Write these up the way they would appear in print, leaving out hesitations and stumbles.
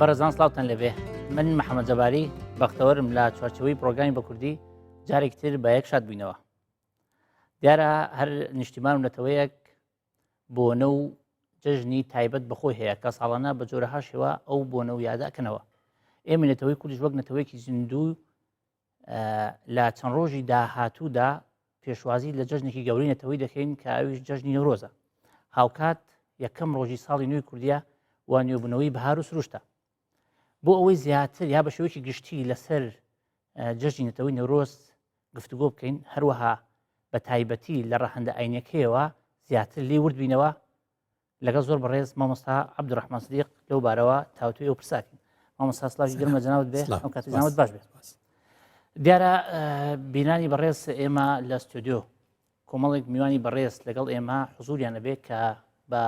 بەڕێزان سڵاوتان لەبێ من محەممەد جەباری بەختەوەرم لە چوارچەوەی پرۆگرامی بە کوردی جارێکی تر بە یەک شاد بووینەوە دیارە هەر نیشتیمان و نەتەوەیەک بۆنە و جەژنی تایبەت بەخۆی هەیە کە ساڵانە بە جۆرەها شێوە ئەو بۆنە و یادەکەنەوە ئێمە نەتەوەی کوردیش وەک نەتەوەیەکی زیندوو لە چەند ڕۆژی داهاتوودا پێشوازی لە جەژنێکی گەورەی نەتەوەی دەکەین کە ئەویش جەژنی نەورۆزە هاوکات یەکەم ڕۆژی ساڵی نوێی کوردیە و نوێبوونەوەی بەهار و سروشتە بۆ ئەوەی زیاتر یا بە شێوەیەکی گشتی لەسەر جەژنی نەتەوەی نەورۆز گفتوگۆ بکەین هەروەها بە تایبەتی لە ڕەهەندە ئاینەکەیەوە زیاتر لێ ورد بینەوە لەگەڵ زۆر بەڕێز مامۆستا عەبدولڕەحمان سدیق لەو بارەوە تاوتوێ ئەو پرساکەین مامۆستا سڵاوی گەرم لە جەنابت بێ ئەو کاتە جەنابت باش بێ دیارە بینانی بەڕێز ئێمە لە ستۆدیۆ کۆمەڵێک میوانی بەڕێز لەگەڵ ئێمە حزوریان ئەبێ کە بە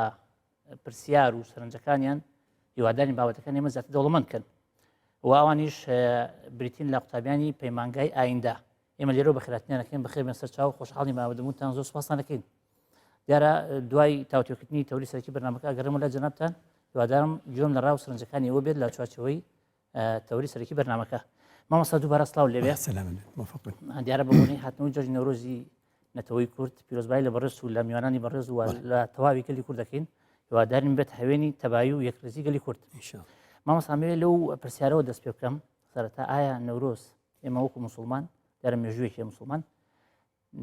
پرسیار و سەرنجەکانیان هیواداری بابەتەکان ئێمە زیاتر دەوڵەمەند کەن و ئەوانیش بریتین لە قوتابیانی پەیمانگای ئایندە ئێمە لێرەوە بەخێراتنیان ئەکەین بەخێر بێن سەر چاو خۆشحاڵی ئامادەبوونتان زۆر سوپاستان دەکەین دیارە دوای تاوتوێکردنی تەوری سەرەکی بەرنامەکە ئەگەڕێمەوە لای جەنابتان هیوادارم گوێم لە ڕا و سەرنجەکانی ئێوە بێت لە چوارچێوەی تەوری سەرەکی بەرنامەکە مامۆستا دووبارە سڵاو لێبێ دیارە بە بۆنەی هاتنەوەی جەژنی نەورۆزی نەتەوەی کورد پیرۆزبایی لە بەڕێز و لە میوانانی بەڕێز و لە تەواوی گەلی کورد دەکەین هیوادارین بێت هەوێنی تەبایی و یەکڕیزی گەلی کورد مامۆستا ئەمەوێ لەو پرسیارەوە دەست پێ بکەم سەرەتا ئایا نەورۆز ئێمە وەکو مسلمان دیارە مێژوویەکی مسلمان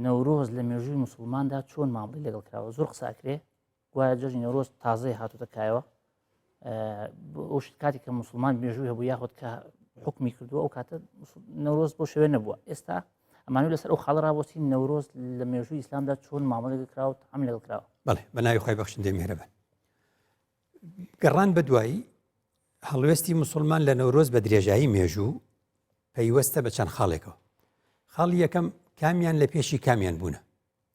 نەورۆز لە مێژووی مسلماندا چۆن مامەڵەی لەگەڵ کراوە زۆر قسە ئەکرێ گوایە جەژنی نەورۆز تازەی هاتوتە کایەوە ئەو کاتی کە مسلمان مێژووی هەبوو یاخود کە حکمی کردووە ئەو کاتە نەورۆز بۆ شوێ نەبووە ئێستا ئەمانوی لەسەر ئەو خاڵە ڕابۆسی نەورۆز لە مێژووی ئیسلامدا چۆن مامەڵە کراوە ئەم لەگەڵ کراوە بەڵێ بە ناوی خی بەخشندەی میهرەبان گەڕان بە دوایی هەڵوێستی مسلمان لە نەورۆز بە درێژایی مێژوو پەیوەستە بە چەند خاڵێکەوە خاڵی یەکەم کامیان لە پێشی کامیان بوونە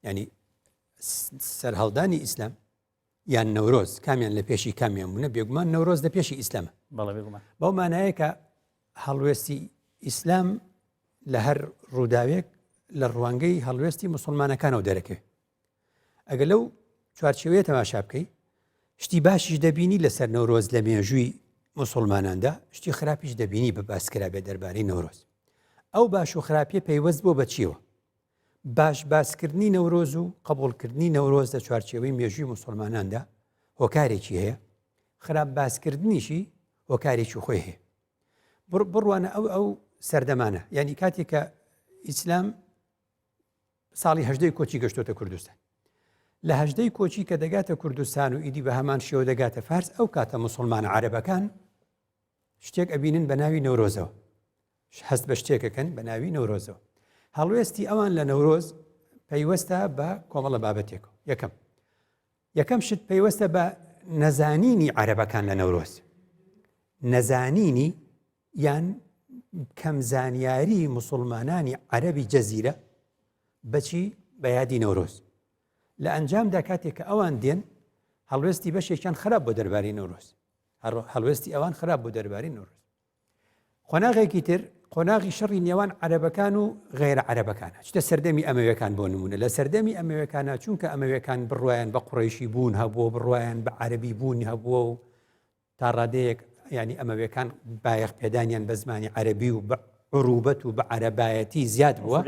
ینی سەرهەڵدانی ئیسلام یان نەورۆز کامیان لە پێشی کامیان بوونە بێگومان نەورۆز لە پێشی ئیسلامە بەو مانایە کە هەڵوێستی ئیسلام لە هەر ڕووداوێک لە ڕوانگەی هەڵوێستی مسلمانەکانەوە دەرەکەوێت ئەگەر لەو چوارچێوەیە تەماشا بکەی شتی باشیش دەبینی لەسەر نەورۆز لە مێژووی مسلماناندا شتی خراپیش دەبینی بە باسکرا بێ دەربارەی نەورۆز ئەو باش و خراپیە پەیوەست بۆ بەچیەوە باش باسکردنی نەورۆز و قبولکردنی نەورۆز لە چوارچێوەی مێژووی مسلماناندا هۆکارێکی هەیە خراپ باسکردنیشی هۆکارێکی خۆی هەیە بڕوانە ئەو ئەو سەردەمانە یعنی کاتێک کە ئیسلام ساڵی هەژدەی کۆچی گەشتۆتە کوردستان لە هەژدەی کۆچی کە دەگاتە کوردستان و ئیدی بە هەمان شێوە دەگاتە فارس ئەو کاتە مسلمانە عەرەبەکان شتێک ئەبینن بە ناوی نەورۆزەوە هەست بە شتێکەکەن بە ناوی نەورۆزەوە هەڵوێستی ئەوان لە نەورۆز پەیوەستە بە کۆمەڵە بابەتێک یەکەم یەکەم شت پەیوەستە بە نەزانینی عەرەبەکان لە نەورۆز نەزانینی یان کەم زانیاری موسڵمانانی عەرەبی جەزیرە بەچی بە یادی نەورۆز لە ئەنجامدا کاتێک کە ئەوان دێن هەڵوێستی بەشێکیان خراپ بۆ دەربارەی نەورۆز هەڵوێستی ئەوان خراپ بۆ دەربارەی نەورۆز قۆناغێکی تر قۆناغی شەڕی نێوان عەرەبەکان و غێرە عەرەبەکانە چتە سەردەمی ئەمەوێکان بۆ نمونە لە سەردەمی ئەمەوێکانە چونکە ئەمەوێکان بڕوایان بە قوڕیشی بوون هەبووە بڕوایان بە عەربی بوون هەبووە و تا ڕادەیەک یانی ئەمەویەکان بایەخ پێدانیان بە زمانی عەرەبی و بە عروبەت و بە عەرەبایەتی زیاد بووە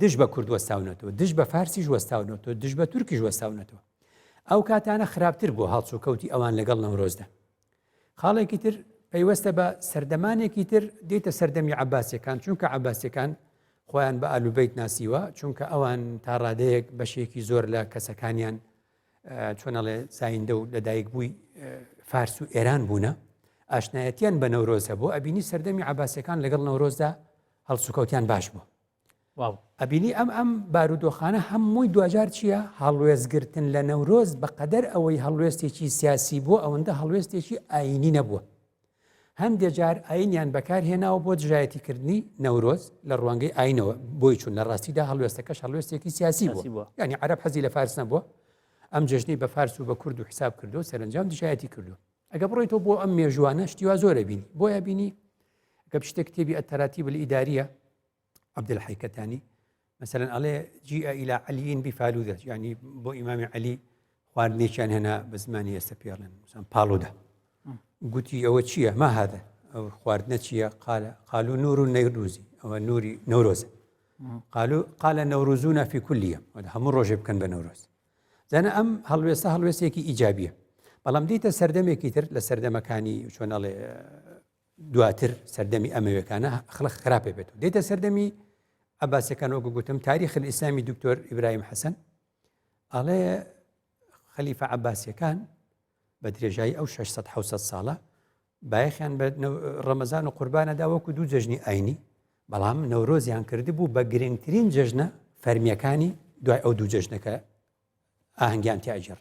دژ بە کورد وەستاونەتەوە دژ بە فارسیش وەستاونەتەوە دژ بە تورکیش وەستاونەتەوە ئەو کاتانە خراپتر بوو هەڵسوکەوتی ئەوان لەگەڵ نەورۆزدا خاڵێکی تر پەیوەستە بە سەردەمانێکی تر دێتە سەردەمی عباسەکان چونکە عباسەکان خۆیان بە ئالوبیت ناسیوە چونکە ئەوان تا ڕادەیەک بەشێکی زۆر لە کەسەکانیان چۆن ئەڵێ زایندە و لەدایک بووی فارس و ئێران بوونە ئاشنایەتیان بە نەورۆز هەبوو ئەبینی سەردەمی عباسەکان لەگەڵ نەورۆزدا هەڵسوکەوتیان باش بوو ئەبینی ئەم ئەم بارودۆخانە هەمووی دوجار چییە هەڵوێستگرتن لە نەورۆز بەقەدەر ئەوەی هەڵوێستێکی سیاسی بووە ئەوەندە هەڵوێستێکی ئاینی نەبووە هەندێ جار ئاینیان بەکار هێناوە بۆ دژایەتیکردنی نەورۆز لە ڕوانگەی ئاینەوە بۆی چون لە ڕاستیدا هەڵوێستەکەش هەڵوێستێکی سیاسی بووە یعنی عەرەب حەزی لە فارس نەبووە ئەم جەژنەی بە فارس و بە کورد و حساب کردو سەرنجام دژایەتی کردو ئەگە بڕۆیتەوە بۆ ئەم مێژوانە شتی وا زۆرە بینی بۆیە بینی گە بشتە کتێبی التراتیب الإداریە عبدالحی کەتانی مەسەلەن ئەڵێ جیئ ئیلا عەلیین بفالوودە یعنی بۆ ئیمامی عەلی خواردنێکیان هێنا بە زمانی ئێستا پێڵێن مثلا پاڵوودە. گوتی ئەوە چییە؟ ما هذا؟ ئەو خواردنە چییە؟ قال قالوا نور النوروزی ئەوە نوری نەورۆزە. قالوا قال نوروزونا في كل يوم هەموو ڕۆژێ بکەن بە نەورۆز. زانە ئەم هەڵوێستە هەڵوێستێکی ئیجابیە. بەڵام دیتە سەردەمێکی تر لە سەردەمەکانی چۆن ئەڵێ دواتر سەردەمی ئەمەوێکانە خڵق خراپێ بێت و دێتە سەردەمی عباسەکان وەکو گوتم تاریخ الئیسلامی دکتۆر ئیبراهیم حەسەن ئەڵێ خەلیفە عباسیەکان بە درێژایی ئەو 600 700 ساڵە بایەخیان بە ڕەمەزان و قوربانەدا وەکو دوو جەژنی ئاینی بەڵام نەورۆزیان کردبوو بە گرنگترین جەژنە فەرمیەکانی دوای ئەو دوو جەژنەکە ئاهەنگیان تیاگێڕ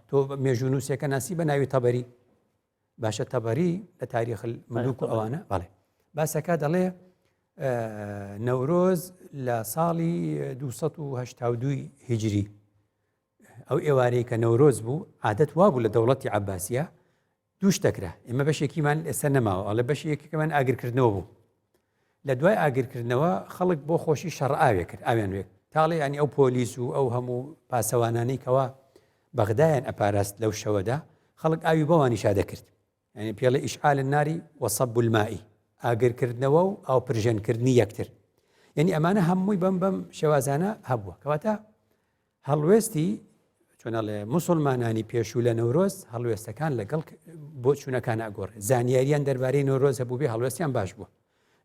تۆ مێژوونووسێکە ناسی بە ناوی تەبەری باشە تەبەری لە تاریخ ملوک و ئەوانە بەڵێ باسەکە دەڵێ نەورۆز لە ساڵی 1970 هجری ئەو ئێوارەی کە نەورۆز بوو عادەت وابوو لە دەوڵەتی عەباسیە دوو شت دەکرا ئێمە بەشێکیمان ئێستا نەماوە ئەڵێ بەشی یەکێکمان ئاگرکردنەوە بوو لە دوای ئاگرکردنەوە خەڵک بۆ خۆشی شەڕ ئاوێ کرد ئاویان وێک تاڵێ ینی ئەو پۆلیس و ئەو هەموو پاسەوانانەی کەوا بەغدایان ئەپاراست لەو شەوەدا خەڵک ئاوی بەوانیشا دەکرد یعنی پێڵێ ئیشعال الناری وصب الماء ئاگرکردنەوە و ئاوپرژێنکردنی یەکتر یعنی ئەمانە هەمووی بەم بەم شێوازانە هەبووە کەواتە هەڵوێستی چۆنەڵێ مسلمانانی پێشوو لە نەورۆز هەڵوێستەکان لەگەڵ بۆ چوونەکان ئەگۆڕێ زانیاریان دەربارەی نەورۆز هەبوو بێ هەڵوێستیان باش بووە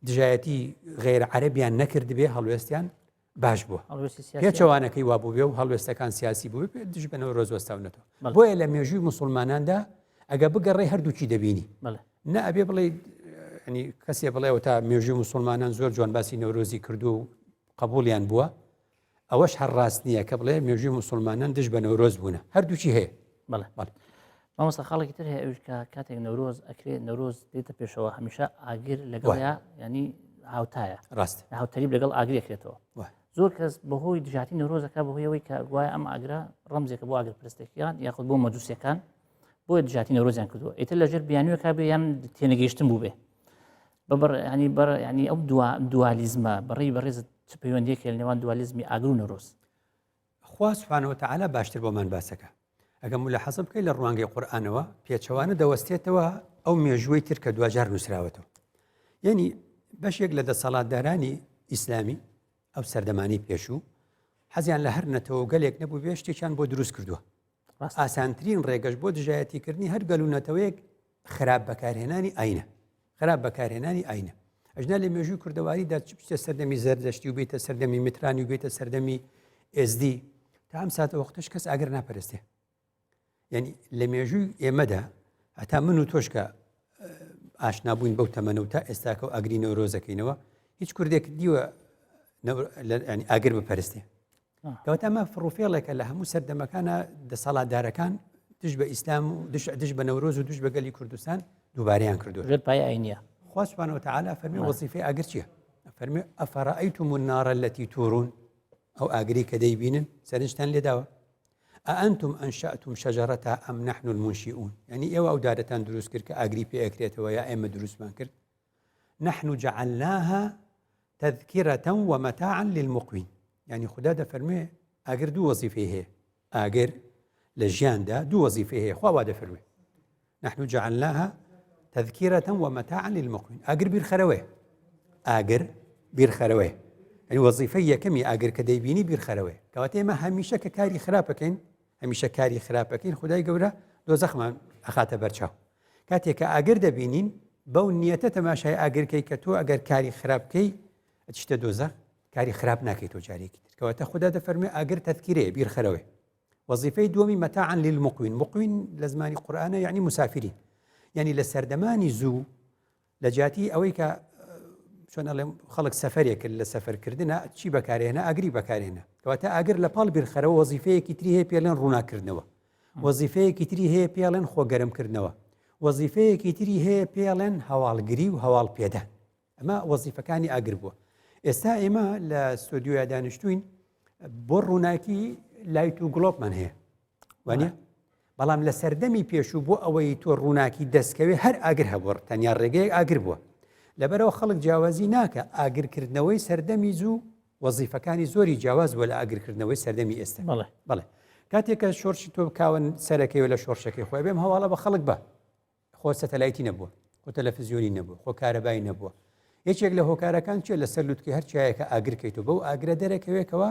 دژایەتی غێر عەربیان نەکردبێ هەڵوێستیان باش بووە پێچەوانەکەی وابوو بێ و هەڵوێستەکان سیاسی بوو پێ دژ بە نەورۆز وەستاونەتەوە بۆیە لە مێژووی مسلماناندا ئەگە بگەڕێ هەردووکی دەبینی نە ئەبێ بڵێ ینی کەسێ بڵێەوە تا مێژووی مسلمانان زۆر جوان باسی نەورۆزی کردو و قبولیان بووە ئەوەش هەر ڕاست نییە کە بڵێ مێژووی مسلمانان دژ بە نەورۆز بوونە هەردووکی هەیە بەڵێ بەڵێ مامۆستا خاڵێکی تر هەیە ئەویش کە کاتێک نەورۆز ئەکرێت نەورۆز دێتە پێشەوە هەمیشە ئاگر لەگەڵیا ینی هاوتایە ڕاست هاوتەریب لەگەڵ ئاگرێکرێتەوە زۆر کەس بەهۆی دژاتی نەورۆزەکە بەهۆی ئەوەی کە گوایە ئەم ئاگرە ڕەمزێکە بۆ ئاگر پرستێکیان یاخود بۆ مەجوسیەکان بۆیە دژاتی نەورۆزیان کردووە ئیتر لەژێر بیانوێکا بێ یان تێنەگەیشتن بوو بێ بەبڕ ینی بەر ینی ئەو دوالیزمە بەڕێی بەڕێزت چ پەیوەندیەکە لە نێوان دوالیزمی ئاگر و نەورۆز؟ خوا سبحانە وتعالی باشتر بۆمان باسەکە ئەگە ملاحەزە بکەی لە ڕوانگەی قورئانەوە پێچەوانە دەوەستێتەوە ئەو مێژووەی تر کە دواجار نووسراوەتەوە یعنی بەشێک لە دەسەڵاتدارانی ئیسلامی ئەو سەردەمانی پێشوو حەزیان لە هەر نەتەوە گەلێک نەبوو بێ شتێکیان بۆ دروست کردووە ئاسانترین ڕێگەش بۆ دژایەتیکردنی هەر گەل و نەتەوەیەک خراپ بەکارهێنانی ئاینە خراپ بەکارهێنانی ئاینە ئەژنا لە مێژووی کوردەواریدا چ بچێت سەردەمی زەردەشتی و بێتە سەردەمی میترانی و بێتە سەردەمی ئێزدی تا ئەم ساتە وەختش کەس ئاگر ناپەرستێ یعنی لە مێژووی ئێمەدا هەتا من و تۆشکە ئاشنا بووین بەو تەمەنە و تا ئێستاکە و ئاگری نەورۆزەکەینەوە هیچ کوردێک دیوە ئاگر بپەرستێ کەواتە ئەمە فڕوفێڵێکە لە هەموو سەردەمەکانە دەسەڵاتدارەکان دژ بە ئیسلام و دژ دژ بە نەورۆز و دژ بە گەلی کوردستان دووبارەیان کردو ژێر پای ئاینیە خوا سبحانه وتعالى فەرمی وەزیفەی ئاگر چییە؟ فەرمی ئەفەرأیتم النار التي تورون ئەو ئاگری کە دەیبینن سەرنجتان لێداوە ئەنتم ئەنشأتم شجرتها ئەم نحن المنشئون یعنی ئێوە ئەو دارەتان دروست کرد کە ئاگری پێ ئەکرێتەوە یا ئێمە دروستمان کرد نحن جعلناها تذکرة ومتاعا للمقوین یعنی خودا دەفەرموێ ئاگر دوو وەزیفەی هەیە ئاگر لە ژیاندا دوو وەزیفەی هەیە خوا وا دەفەرموێ نحن جعلناها تذکرة ومتاعا للمقوین ئاگر بیرخەرەوەیە ئاگر بیرخەرەوەیە یعنی وەزیفەی یەکەمی ئاگر کە دەیبینی بیرخەرەوەیە کەواتە ئێمە هەمیشە کە کاری خراپەکەین هەمیشە کاری خراپەکەین خدای گەورە دۆزەخمان ئەخاتە بەرچاو کاتێک کە ئاگر دەبینین بەو نیەتە تەماشای ئاگر کەی کە تۆ ئەگەر کاری خراپ بکەی ئەچیتە دۆزەخ کاری خراپ ناکەیت تۆ جارێکی تر کەواتە خودا دەفەرموێ ئاگر تەذکیرەیە بیرخەرەوەی وەزیفەی دووەمی مەتاعا للمقوین مقوین لە زمانی قورئانە یعنی مسافرین یعنی لە سەردەمانی زوو لە جیاتی ئەوەی کە چۆن ئەڵێم خەڵک سەفەرێک کرد لە سەفەرکردنە چی بەکارهێنا ئاگری بەکارهێنا کەواتە ئاگر لە پاڵ بیرخەرەوە وەزیفەیەکی تری هەیە پێڵێن ڕووناکردنەوە وەزیفەیەکی تری هەیە پێڵێن خۆگەرمکردنەوە وەزیفەیەکی تری هەیە پێڵێن هەواڵگری و هەواڵ پێدان ئەمە وەزیفەکانی ئاگر بووە ئێستا ئێمە لە ستۆدیۆیا دانیشتوین بۆ ڕووناکی light و گڵۆپمان هەیە وانە بەڵام لە سەردەمی پێشوو بۆ ئەوەی تۆ ڕووناکی دەستکەوێ هەر ئاگر هەبووە تەنیا ڕێگەیەک ئاگر بووە لەبەرەوە خەڵک جیاوازی ناکە ئاگرکردنەوەی سەردەمی زوو وەزیفەکانی زۆری جیاواز بووە لە ئاگرکردنەوەی سەردەمی ئێستا بەڵێ بەڵێ کاتێک کە شۆرشی تۆ بکاون سەرەکەی و لە شۆرشەکەی خۆی بێم هەواڵە بە خەڵک بە. خۆ سەتەلایتی نەبووە، خۆ تەلەفزیۆنی نەبووە، خۆ کارەبای نەبووە. یەکێک لە هۆکارەکان چیە لەسەر لوتکەی هەر چیایەکە ئاگر کەیتەوە بەو ئاگرە دەرەکەوێکەوە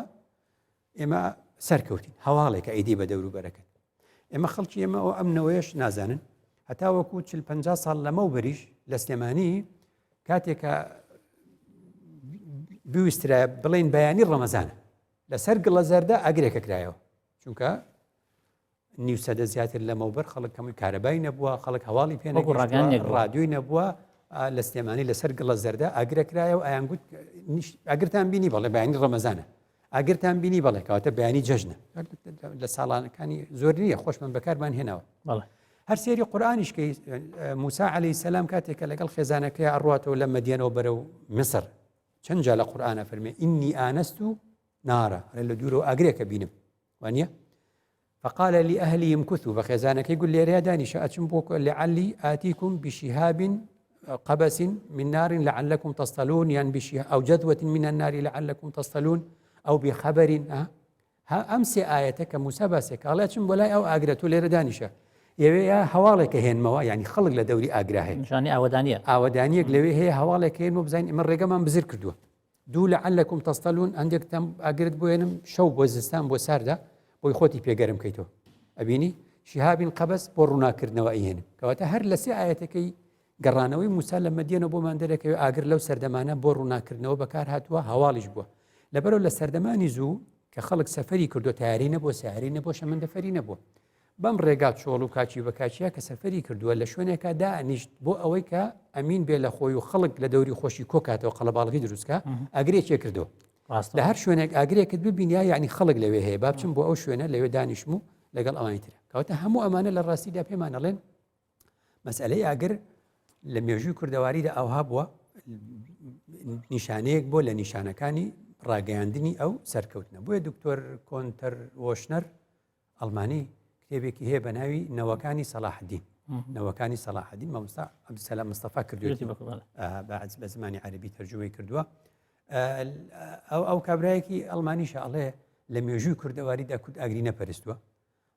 ئێمە سەرکەوتین هەواڵێکە ئیدی بە دەوروبەرەکەت ئێمە خەڵکی ئێمە ئەو ئەم نەوەیەش نازانن هەتا وەکو 40 50 ساڵ لەمەو بەریش لە سلێمانی کاتێکە بویسترا بڵێن بەیانی ڕەمەزانە لەسەر گڵە زەردە ئاگرێکە کرایەوە چونکە نیو سەدە زیاتر لەمەوبەر خەڵک کەمووی کارەبای نەبووە خەڵک هەواڵی پێ ڕادیۆی نەبووە لە سلێمانی لەسەر گڵە زەردە ئاگرە کرایە و ئەیان گوت ئاگرتان بینی بەڵێ بەیانی ڕەمەزانە ئاگرتان بینی بەڵێ کەواتە بەیانی جەژنە لە ساڵانەکانی زۆر نییە خۆشمان بەکارمان هێناوە هەر سێری قورآانیش کە موسا عليه سلام کاتێکە لەگەڵ خێزانەکەی ئەڕاتەوە لە مەدیەنەوە بەرەو میسر چەند جا لە قورآانە فەرمێ إني آنست نارا لە دوورەوە ئاگرێکە بینم وانە فقال لأهله امكثوا بە خێزانەکەی گوت لێرەیا دانیشە ئەچم بۆ لعلي آتيكم بشهاب قبس من نار لعلكم تصطلون یان بشهاب أو جذوة من النار لعلكم تصطلون أو بخبر ها ئەم سێ ئاەتە کە موسا باسێک ئەڵێ چم بۆ لای ئەو ئاگرە تۆ لێرە دانیشە ئێوەیە هەواڵێکە هێنمەوە یعنی خەڵک لە دەوری ئاگرا هەیە نیشانی ئاوەدانیە ئاوەدانیەک لەوێ هەیە هەواڵێک هێنمەوە بزانین ئێمە ڕێگەمان بزر کردووە دوو لعلکم تصطلون هەندێک تەم ئاگرت بۆێنم شەو بۆ زستان بۆ ساردە بۆی خۆتی پێگەرم کەیتەوە ئەبینی شیهابین قەبەس بۆ ڕووناکردنەوە ئەیهێنم کەواتە هەر لە سێ ئاەتەکەی گەڕانەوەی موسا لە مەدیەنە بۆمان دەرەکەوێت ئاگر لەو سەردەمانە بۆ ڕووناکردنەوە بەکار هاتووە هەواڵیش بووە لەبەرەوە لە سەردەمانی زوو کە خەڵک سەفەری کردو تیاری نەبوو سیاری نەبوو شەمەندەفەری نەبوو بەم ڕێگا چۆڵ و کاچی بە کاچیە کە سەفەری کردووە لە شوێنێکا دائەنیشت بۆ ئەوەی کە ئەمین بێ لە خۆی و خەڵک لە دەوری خۆشی کۆکاتەوە قەڵەباڵغی دروستکە ئاگرێکێ کردو لە هەر شوێنێک ئاگرێکت ببینیا یعنی خەڵک لەوێ هەیە با بچم بۆ ئەو شوێنە لەوێ دانیشم و لەگەڵ ئەوانی ترە کەواتە هەموو ئەمانە لە ڕاستیدا پێمان ئەڵێن مەسئلەی ئاگر لە مێژووی کوردەواریدا ئەوها بووە نیشانەیەک بۆ لە نیشانەکانی ڕاگەیاندنی ئەو سەرکەوتنە بۆیە دکتۆر کۆنتەر وۆشنەر ئەڵمانی کتێبێکی هەیە بە ناوی نەوەکانی سەلاحدین نەوەکانی سەلاحدین مامۆستا عەبدولسەلام مستەفا کردوێتی بە زمانی عەربی تەرجومەی کردووە ئەو ئەو کابرایەکی ئەڵمانیشە ئەڵێ لە مێژووی کوردەواریدا کورد ئاگری نەپەرستووە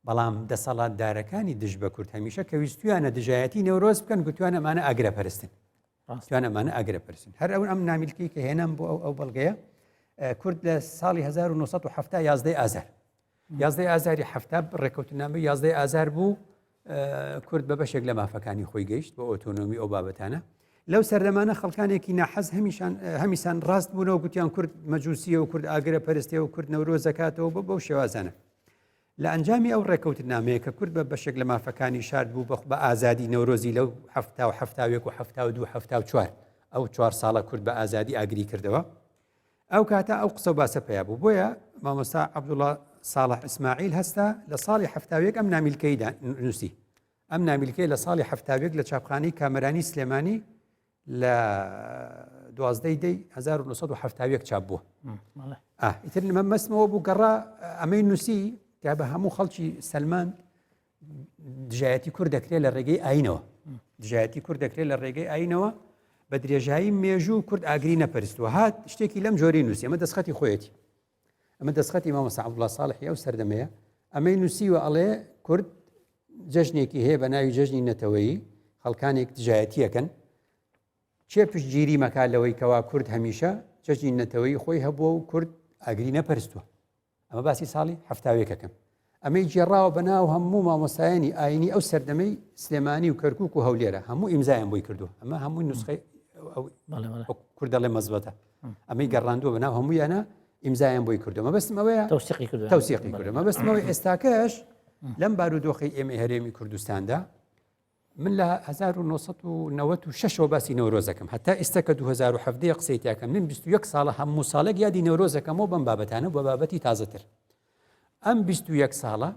بەڵام دەسەڵاتدارەکانی دژ بە کورد هەمیشە کە ویستویانە دژایەتی نەورۆز بکەن گوتوانە ئەمانە ئاگرە پەرستن ڕاستیان ئەمانە ئاگرە پرسن هەر ئەو ئەم نامیلکی کە هێنام بۆ ئەو ئەو بەڵگەیە کورد لە ساڵی 1970 یازدەی ئازار یازدەی ئازاری حەفتا ڕێککەوتنامەی یازدەی ئازار بوو کورد بە بەشێک لە مافەکانی خۆی گەیشت بۆ ئۆتۆنۆمی ئەو بابەتانە لەو سەردەمانە خەڵکانێکی ناحەز هەمیشان هەمیسان ڕاست بوونەوە گوتیان کورد مەجوسیە و کورد ئاگرە پەرستێ و کورد نەورۆزەکاتەوە بۆ بەو شێوازانە لە ئەنجامی ئەو ڕێککەوتنامەیە کە کورد بە بەشێک لە مافەکانی شاد بوو بە بە ئازادی نەورۆزی لەو هەفتا و هەفتاوێک و هەفتا و دوو هەفتا و چوار ئەو چوار ساڵە کورد بە ئازادی ئاگری کردەوە ئەو کاتە ئەو قسە و باسە پەیا بوو بۆیە مامۆستا عەبدوڵا ساڵح ئیسماعیل هەستا لە ساڵی 71 ئەم نامیلکەی نووسی ئەم نامیلکەی لە ساڵی 71 لە چاپخانەی کامەرانی سلێمانی لە دوازدەی دەی 1970 چاپ بووە ئیتر نمە مەسمەوە بوو گەڕا ئەمەی نووسی تا بە هەموو خەڵکی سەلماند دژایەتی کورد دەکرێت لە ڕێگەی ئاینەوە دژایەتی کورد دەکرێت لە ڕێگەی ئاینەوە بە درێژایی مێژوو کورد ئاگری نەپەرستووە هات شتێکی لەم جۆری نووسی ئەمە دەستخەتی خۆیەتی ئەمە دەستخەتی مامۆستا عەبدوڵا ساڵحی ئەو سەردەمەیە ئەمەی نووسیوە ئەڵێ کورد جەژنێکی هەیە بە ناوی جەژنی نەتەوەیی خەڵکانێک دژایەتیەکەن کێ پشتگیری مەکا لەوەی کەوا کورد هەمیشە جەژنی نەتەوەیی خۆی هەبووە و کورد ئاگری نەپەرستووە ئەمە باسی ساڵی هەفتاوێکەکەم ئەمەی گێڕاوە بە ناو هەموو مامۆستایانی ئاینی ئەو سەردەمەی سلێمانی و کەرکک و هەولێرە هەموو ئیمزایان بۆی کردو ئەمە هەموو نسخەی کورد دەڵێ مەزبەتە ئەمەی گەڕاندووە بە ناو هەموویانە ئیمزایان بۆی کردو مەبەستم ئەوەیە تەوسیقی کردو تەوسیقی کردو مەبەستم ئەوەیە ئێستاکەش لەم بارودۆخی ئێمەی هەرێمی کوردستاندا من لە 1996 ەوە باسی نەورۆزەکەم هەتا ئێستا کە 2017 قسەی تیاکەم من 21 ساڵە هەموو ساڵێک یادی نەورۆزەکەمەوە بەم بابەتانە بە بابەتی تازەتر ئەم 21 ساڵە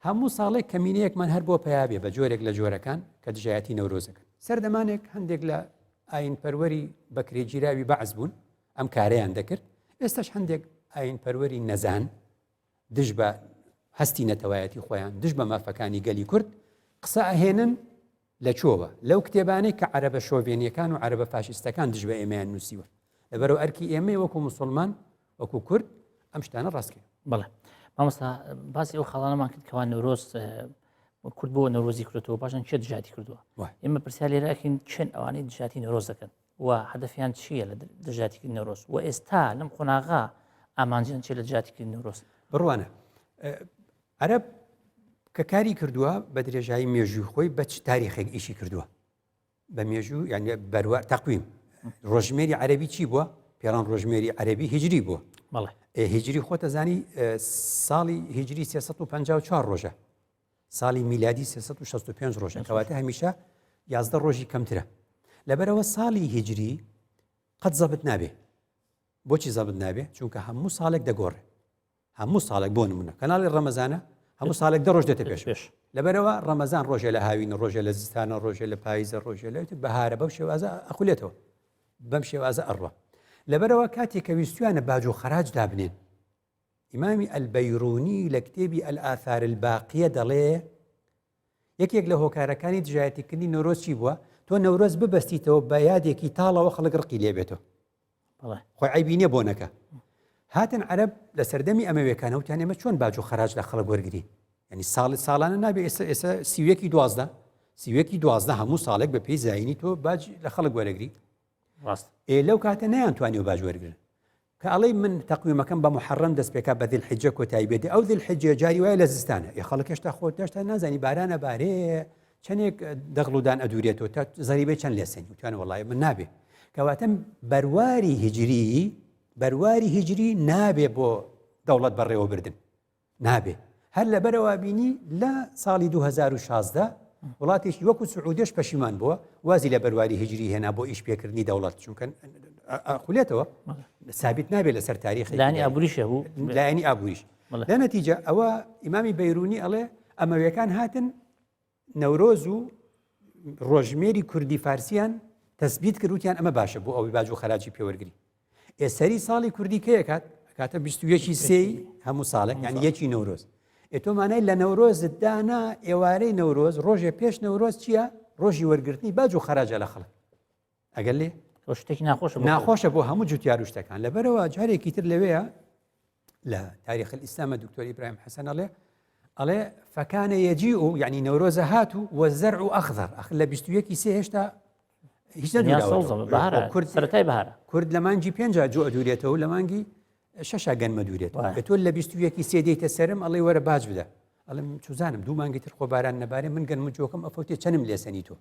هەموو ساڵێک کەمینەیەکمان هەر بۆ پیاابێ بە جۆرێک لە جۆرەکان کە دژایەتی نەورۆزەکەن سەردەمانێک هەندێک لە ئاین پەروەری بەکرێگیراوی بەعس بوون ئەم کارەیان دەکرد ئێستاش هەندێک ئاین پەروەری نەزان دژ بە هەستی نەتەوایەتی خۆیان، دژ بە مافەکانی گەلی کورد قسە ئەهێنن، لە کوێوە؟ لەو کتێبانەی کە عەرەبە شۆڤێنیەکان و عەرەبە فاشیستەکان دژ بە ئێمەیان نووسیوە. لەبەرئەوە ئەرکی ئێمەیە وەکو موسوڵمان، وەکو کورد ئەم شتانە ڕاست کەین. بەڵێ مامۆستا باسی ئەو خاڵانەمان کرد کەوا نەورۆز کورد بۆ نەورۆزی کردەوە پاشان کێ دژاتی کردووە ئێمە پرسیار لێراکەین چێن ئەوانەی دژاتی نەورۆز دەکەن و هەدەفیان چییە لە دژاتیکردنی نەورۆز و ئێستا لەم قۆناغا ئامانجیان چیە لە دژاتیکردنی نەورۆز؟ بڕوانە عەرەب کە کاری کردووە بە درێژایی مێژووی خۆی بە چ تاریخێک ئیشی کردووە بە مێژوو یان بەروە تەقویم ڕۆژمێری عەربی چی بووە پێڵان ڕۆژمێری عەربی هیجری بووە هیجری خۆتەزانی ساڵی هیجری 354 ڕۆژە ساڵی میلادی 365 ڕۆژە کەواتە هەمیشە یازدە ڕۆژی کەمترە لەبەرەوە ساڵی هیجری قەت زەبت نابێ بۆچی زەبت نابێ چونکە هەموو ساڵێک دەگۆڕێ هەموو ساڵێک بۆ نمونە کەناڵی ڕەمەزانە هەموو ساڵێک دە ڕۆژ دێتە پێش پێش لەبەرەوە ڕەمەزان ڕۆژێ لە هاوین ڕۆژێ لە زستانە ڕۆژێ لە پاییزە ڕۆژێ لە بەهارە بەو شێوازە ئەخولێتەوە بەم شێوازە ئەڕوە لەبەرەوە کاتێک کە ویستویانە باج و خەراج دابنێن ئیمامی البیرونی لە کتێبی الآثار الباقیە دەڵێ یەکێک لە هۆکارەکانی دژایەتیکردنی نەورۆز چی بووە؟ تۆ نەورۆز ببەستیتەوە بە یادێکی تاڵەوە خەڵک ڕقی لێ بێتەوە. خۆی عیبی نییە بۆنەکە. هاتن عەرەب لە سەردەمی ئەمەوێکانە وتیان ئێمە چۆن باج و خەراج لە خەڵک وەرگین ینی ساڵی ساڵانە نابێ ئێستا ئێستا سیوەکی دوازدە سیوەکی دوازدە هەموو ساڵێک بە پێی زایینی تۆ باج لە خەڵک وەرەگری ڕاست ئێ لەو کاتە نەیان توانیوە باج وەرگرن کە ئەڵێی من تەقویمەکەم بە موحەڕەم دەست پێکا بە ذی الحجە کۆتایی بێت ئەو ذی الحجە جاری وایە لە زستانە ئێ خەڵک هێشتا خۆ هێشتا نازانی بارانە بارێ چەندێک دەغڵ و دان ئەدورێتەوە تا زەریبەی چەند لێسەنی وتیان وەڵای من نابێ کەواتە بەرواری هیجری بەرواری هیجری نابێ بۆ دەوڵەت بەڕێوەبردن نابێ هەر لەبەرەوە بینی لە ساڵی 2016 وڵاتێکی وەکو سعودیش پەشیمان بووە وازی لە بەرواری هجری هێنا بۆ ئیش پێکردنی دەوڵەت چونکە خولێتەوە سابیت نابێت لەسەر تاریخ لانی ئابووریش هەبوو لایەنی ئابووریش لە نەتیجە ئەوە ئیمامی بەیرونی ئەڵێ ئەمەویەکان هاتن نەورۆز و ڕۆژمێری کوردی فارسیان تەسبیت کرد وتیان ئەمە باشە بۆ ئەوەی باج و خەراجی پێوەرگری ئێسەری ساڵی کوردی کەیەکات کاتە 21 سێی هەموو ساڵێک یان یەکی نەورۆز ئێ تۆ مانای لە نەورۆزت دانا ئێوارەی نەورۆز ڕۆژێ پێش نەورۆز چییە ڕۆژی وەرگرتنی باج و خەراجە لە خەڵک ئەگەر لێ شتێکی ناخۆشە ناخۆشە بۆ هەموو جوتیار و شتەکان لەبەرەوە جارێکی تر لەوەیە لە تاریخ الئیسلامە دکتۆر ئیبراهیم حەسەن ئەڵێ ئەڵێ فەکانە یەجی و یعنی نەورۆزە هات و وەزەرع و ئەخضر ئەخ لە 21 سێ هێشتا هیچ نەدوراوە کورد سەرەتای بەهارە کورد لە مانگی پێنج جوو ئەدورێتەوە لە مانگی شەشا گەنمە دوورێت تۆ لە 21 سێ دێیتە سەرم ئەڵێ وەرە باج بدە ئەڵێم چوزانم دوو مانگی تر خۆباران نەبارێ من گەنم و جۆکەم ئەفەوتێ چەنم لێسەنی تۆ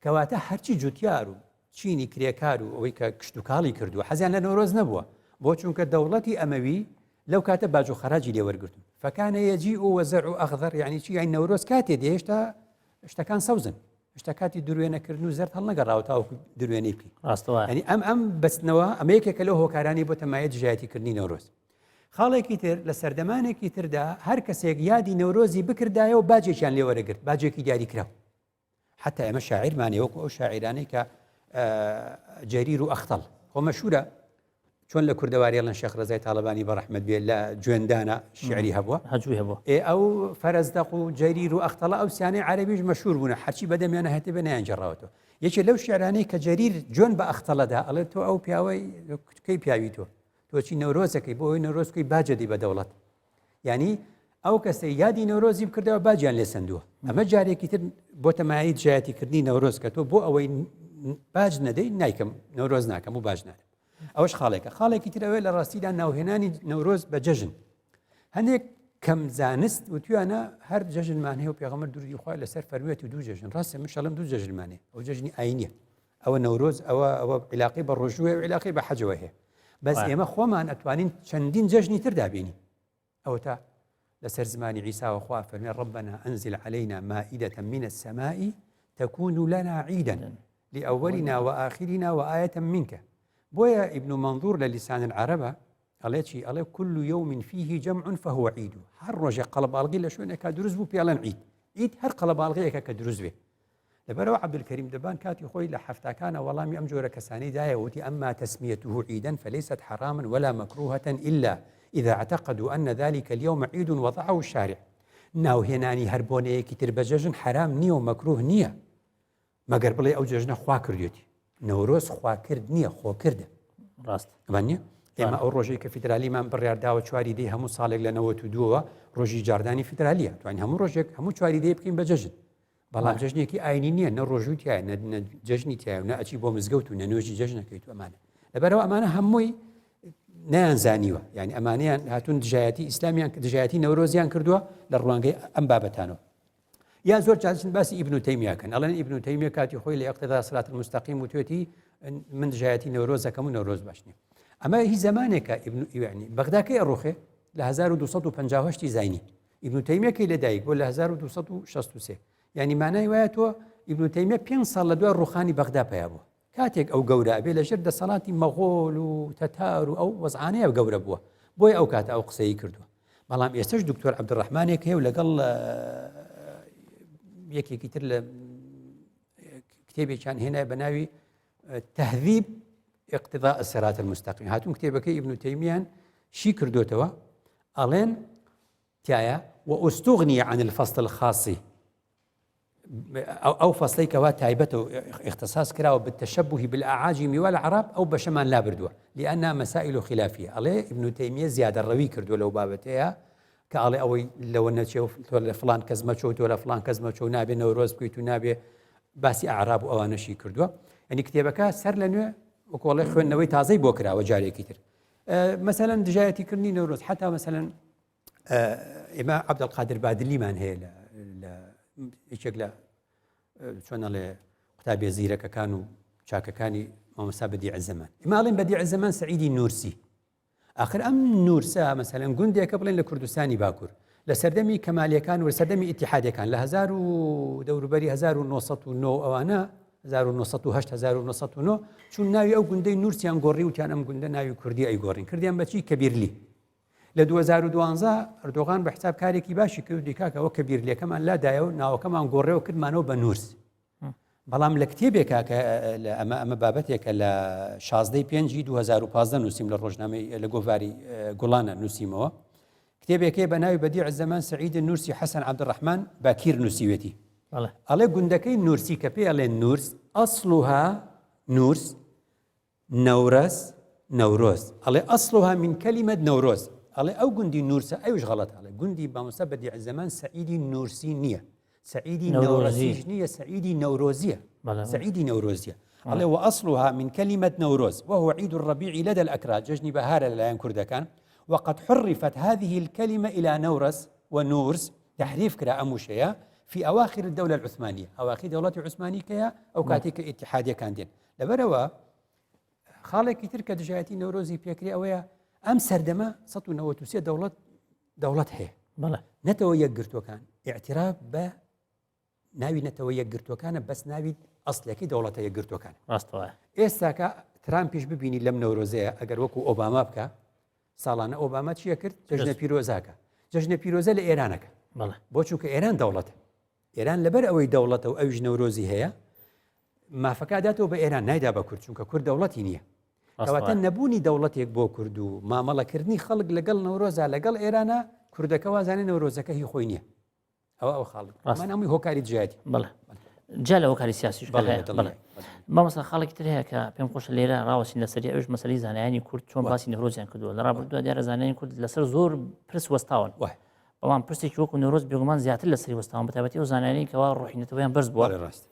کەواتە هەرچی جوتیار و چینی کرێکار و ئەوەی کە کشتوکاڵی کردووە حەزیان لە نەورۆز نەبووە بۆ چونکە دەوڵەتی ئەمەوی لەو کاتە باج و خەراجی لێ وەرگرتون فەکانە یەجی و وەزەر و ئەخضر یعنی چی یان نەورۆز کاتێ دێ هێشتا شتەکان سەوزن هێشتا کاتی دروێنەکردن و زەرد هەڵنەگەڕاوە تاوەکو دروێنەی بکەی ڕاستەوە یعنی ئەم ئەم بەستنەوە ئەمە یەکێکە لەو هۆکارانی بۆتە مایە دژایەتیکردنی نەورۆز خاڵێکی تر لە سەردەمانێکی تردا هەر کەسێک یادی نەورۆزی بکردایە و باجێکیان لێ وەرەگرت باجێکی دیاریکراو حتا ئێمە شاعیرمانێ وەکو ئەو شاعیرانەی کە جەریر و ئەختەڵ خۆ مەشهورە چۆن لە کوردەواری ئەڵێن شێخ ڕەزای تاڵەبانی بە ڕەحمەت بێ لە جوێندانە شعری هەبووە هەجووی هەبووە ئێ ئەو فەرەزدەق و جەریر و ئەختەڵە ئەو سیانەی عەرەبیش مەشهور بوونە هەرچی بەدەمیانە هەتێ بێ نەیانگێڕاوەتەوە یەکێ لەو شعرانەی کە جەریر جوێن بە ئەختەڵەدا ئەڵێ تۆ ئەو پیاوەی کەی پیاوی تۆ تۆ چی نەورۆزەکەی بۆ ئەوەی نەورۆز بکەی باجە دی بە دەوڵەت یعنی ئەو کەسەی یادی نەورۆزی بکردەوە باجیان لێ سندووە ئەمە جارێکی تر بۆتە مایەی دژایەتیکردنی نەورۆز کە تۆ بۆ ئەوەی باج نەدەی نایکەم نەورۆز ناکەم و باج نادەم ئەوەش خاڵێکە خاڵێکی تر ئەوەیە لە ڕاستیدا ناوهێنانی نەورۆز بە جەژن هەندێک کەم زانست وتویانە هەر جەژنمان هەیە و پێغەمبەر درودی خوای لەسەر فەرموویەتی و دوو جەژن ڕاستە من شەڵم دوو جەژنمان هەیە ئەو جەژنی ئاینیە ئەوە نەورۆز ئەوە ئەوە عیلاقی بە ڕۆژووە و عیلاقی بە حەجەوە هەیە بەس ئێمە خۆمان ئەتوانین چەندین جەژنی تر دابینین ئەوەتا لەسەر زمانی عیساوە خوا فەرمێ ربنا أنزل علينا مائدة من السماء تكون لنا عيدا لأولنا وآخرنا وآية منك بۆیە ابن منظور لە لسان العربە ئەڵێ چی ئەڵێ كل يوم فيه جمع فهو عيد هەر ڕۆژێ قەڵەباڵغی لە شوێنێکا دروست بوو پێڵێن عید عید هەر قەڵەباڵغیەکە کە دروست بێ لەبەرئەوە عەبدولکەریم دەبان کاتی خۆی لە حەفتاکانا وەڵامی ئەم جۆرە کەسانەی دایەوە وتی اما تسمیته عیدا فلیست حراما ولا مکروهە الا اذا اعتقدوا ان ذلک الیوم عید وضعه الشارع ناوهێنانی هەر بۆنەیەکی تر بە جەژن حەرام نییە و مەکروه نییە مەگەر بڵێ ئەو جەژنە خوا کردوێتی نەورۆز خواکرد نییە خۆکردە ڕاست ئەمان نییە؟ ئێمە ئەو ڕۆژەی کە فیدرالیمان بڕیارداوە چواری دەی هەموو ساڵێک لە نەوەت و دووەوە ڕۆژی جاردانی فیدرالیە توانین هەموو ڕۆژێک هەموو چواری دەی بکەین بە جەژن بەڵام جەژنێکی ئاینی نییە نە ڕۆژوو تایە نە جەژنی تایە و نە ئەچی بۆ مزگەوت و نە نوێژی جەژنەکەیت و ئەمانە لەبەرەوە ئەمانە هەمووی نیان زانیوە یعنی ئەمانیان هاتون دژایەتی ئیسلامیان دژایەتی نەورۆزیان کردووە لە ڕوانگەی ئەم بابەتانەوە یا زۆر جار باسی ئیبن تەیمیە کەن ئەڵێن ئیبن تەیمیە کاتی خۆی لە اقتضاء الصراط المستقیم وتوێتی من دژایەتی نەورۆزەکەم و نەورۆز باش نییە ئەمە هی زمانێکە ئیبن یعنی بەغداکەی ئەڕوخێ لە 1258 زینی ئیبن تەیمیە کەی لەدایک بوو لە 1263 یعنی مانای وایە تۆ ئیبن تەیمیە پێ ساڵ لە دوای ڕوخانی بەغدا پیا بووە کاتێک ئەو گەورە ئەبێ لەژێر دەسەڵاتی مەغۆل و تەتار و ئەو وەزعانەیە گەورە بووە بۆیە ئەو کاتە ئەو قسەی کردووە بەڵام ئێستش دکتۆر عەبدولڕەحمانێک هەیە و لەگەڵ یەکێکی تر لە کتێبێکیان هێنای بە ناوی تهذیب اقتضاء الصراط المستقیم هاتون کتێبەکەی ئیبن تەیمیان شی کردوتەوە ئەڵێن تایە واستغني عن الفصل الخاص ئەو فەسڵەی کەوا تایبەتە و اختصاص کراوە بالتشبه بالأعاجم والأعراب ئەو بەشەمان لابردووە لأنها مسائل خلافية ئەڵێ ابن تەیمیە زیادە ڕەوی کردووە لەو بابەتەیە کە ئەڵێ ئەوەی لەوە نەچێ و تۆ لە فلان کەس مەچۆ تۆ لە فلان کەس مەچۆ نابێ نەورۆز بکەیت و نابێ باسی ئەعراب و ئەوانەشی کردووە ئەنی کتێبەکە سەر لە نوێ وەکۆڵێ خوێندنەوەی تازەی بۆ کراوە جارێکی تر مەسەلەن دژایەتیکردنی نەورۆز حتا مەسەلەن ئێمە عەبدولقادر بادلیمان هەیە لە یەکێک لە چۆن ئەڵێ قوتابیە زیرەکەکان و چاکەکانی مامۆستا بەدیع زەمان ئێمە ئەڵێن بەدیع زەمان سعیدی نورسی آخر ئەم نورسە مەسەلەن گوندێکە بڵێن لە کوردستانی باکوور لە سەردەمی کەمالیەکان و سەردەمی ئیتیحادەکان لە هزار و دەوروبەری 1909 ئەوانە 1970 1909 چون ناوی ئەو گوندەی نورسیان گۆڕی وتیان ئەم گوندە ناوی کوردی ئەی گۆڕین کردیان بەچی کەبیرلی لە 2012 ئەردۆغان بە حساب کارێکی باشی کرد وتی کاکە ئەوە کەبیرلەکەمان لادایە و ناوەکەمان گۆڕێەوە کردمانەوە بە نورس بەڵام لە کتێبێکا کە ئەمە ئەمە بابەتێکە لە 16 پێنجی 2015 نووسیم لە ڕۆژنامەی لە گۆڤاری گوڵانە نووسیمەوە کتێبێکەیە بە ناوی بەدیع زەمان سعید نورسی حەسەن عەبدولڕەحمان باکیر نووسیوێتی ئەڵێ گوندەکەی نورسی کە پێ ئەڵێن نورس ئەسڵها نورس نەورەس، نەورۆز، ئەڵێ اصلها من کلمە نەورۆز، ئەڵێ ئەو گوندی نورسە ئەویش غەڵەتە، ئەڵێ گوندی مامۆستا بەدیعزەمان سەعیدی نورسی نییە، سەعیدی نەورەسیش نییە، سەعیدی نەورۆزیە، سەعیدی نەورۆزیە. ئەڵێ وأصلها من کلمە نەورۆز وهو عید الربيع لدى الأكراد جەژنی بەهارە لەلایەن کوردەکان وقد حرفت هذه الكلمة إلى نورس ونورس تحریف کرا ئەم وشەیە في أواخر الدولة العثمانية ئەواخی دەوڵەتی عوسمانی کەیە ئەو کاتێک کە ئیتحادیەکان دێن لەبەرئەوە خاڵێکی تر کە دژایەتی نەورۆزی پێکرێ ئەوەیە ئەم سەردەمە 1993 دەوڵەت دەوڵەت هەیە بەڵێ نەتەوە یەکگرتوەکان اعتراف بە ناوی نەتەوە یەکگرتوەکانە بەس ناوی ئەسلەکەی دەوڵەتە یەکگرتوەکان ڕاستەوە ئێستاکە ترامپیش ببینی لەم نەورۆزەیە ئەگەر وەکو ئۆباما بکە ساڵانە ئۆباما چیە کرد جەژنە پیرۆزاکە جەژنە پیرۆزە لە ئێرانەکە بۆ چونکە ئێران دەوڵەتە ئێران لەبەر ئەوەی دەوڵەتە و ئەویش نەورۆزی هەیە مافەکە داتەوە بە ئێران نایدا بە کورد چونکە کورد دەوڵەتی نییە کەواتە نەبوونی دەوڵەتێک بۆ کورد و مامەڵەکردنی خەڵک لەگەڵ نەورۆزا لەگەڵ ئێرانە کوردەکە وازانێ نەورۆزەکە هی خۆی نییە ئەوە ئەو خاڵ ڕاستمان هەمووی هۆکاری دژایەتی بەڵێ جا لە هۆکاری سیاسیش بەڵێ مامۆستا خاڵێکی تر هەیە کە پێم خۆشە لێرە ڕاوەستین لەسەری ئەوش مەسەلەی زانایانی کورد چۆن باسی نەورۆزیان کردووە لە ڕابردووە دیارە زانایانی کورد لەسەر زۆر پرس وەستاون بەڵام پرسێکی وەکو نەورۆز بێگومان زیاتر لەسەری وەستاون بەتایبەتی ئەو زانایانەی کەوا ڕۆحی نەتەوەیان بەرز بووە ڕاست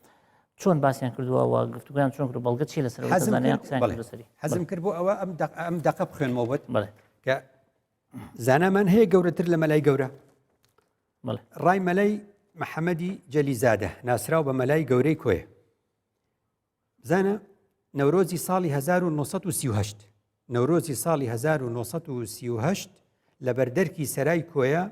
چۆن باسیان کردووە و گفتوگۆیان چۆن کرد بەڵگە چی لەسەر زانایان قسەیان کرد لەسەری حەزم کرد بۆ ئەوە ئەم دەق ئەم دەقە بخوێنمەوە بۆت کە زانامان هەیە گەورەتر لە مەلای گەورە ڕای مەلای محەممەدی جەلیزادە ناسراو بە مەلای گەورەی کۆیە زانە نەورۆزی ساڵی 1938 نەورۆزی ساڵی 1938 لە بەردەرکی سەرای کۆیە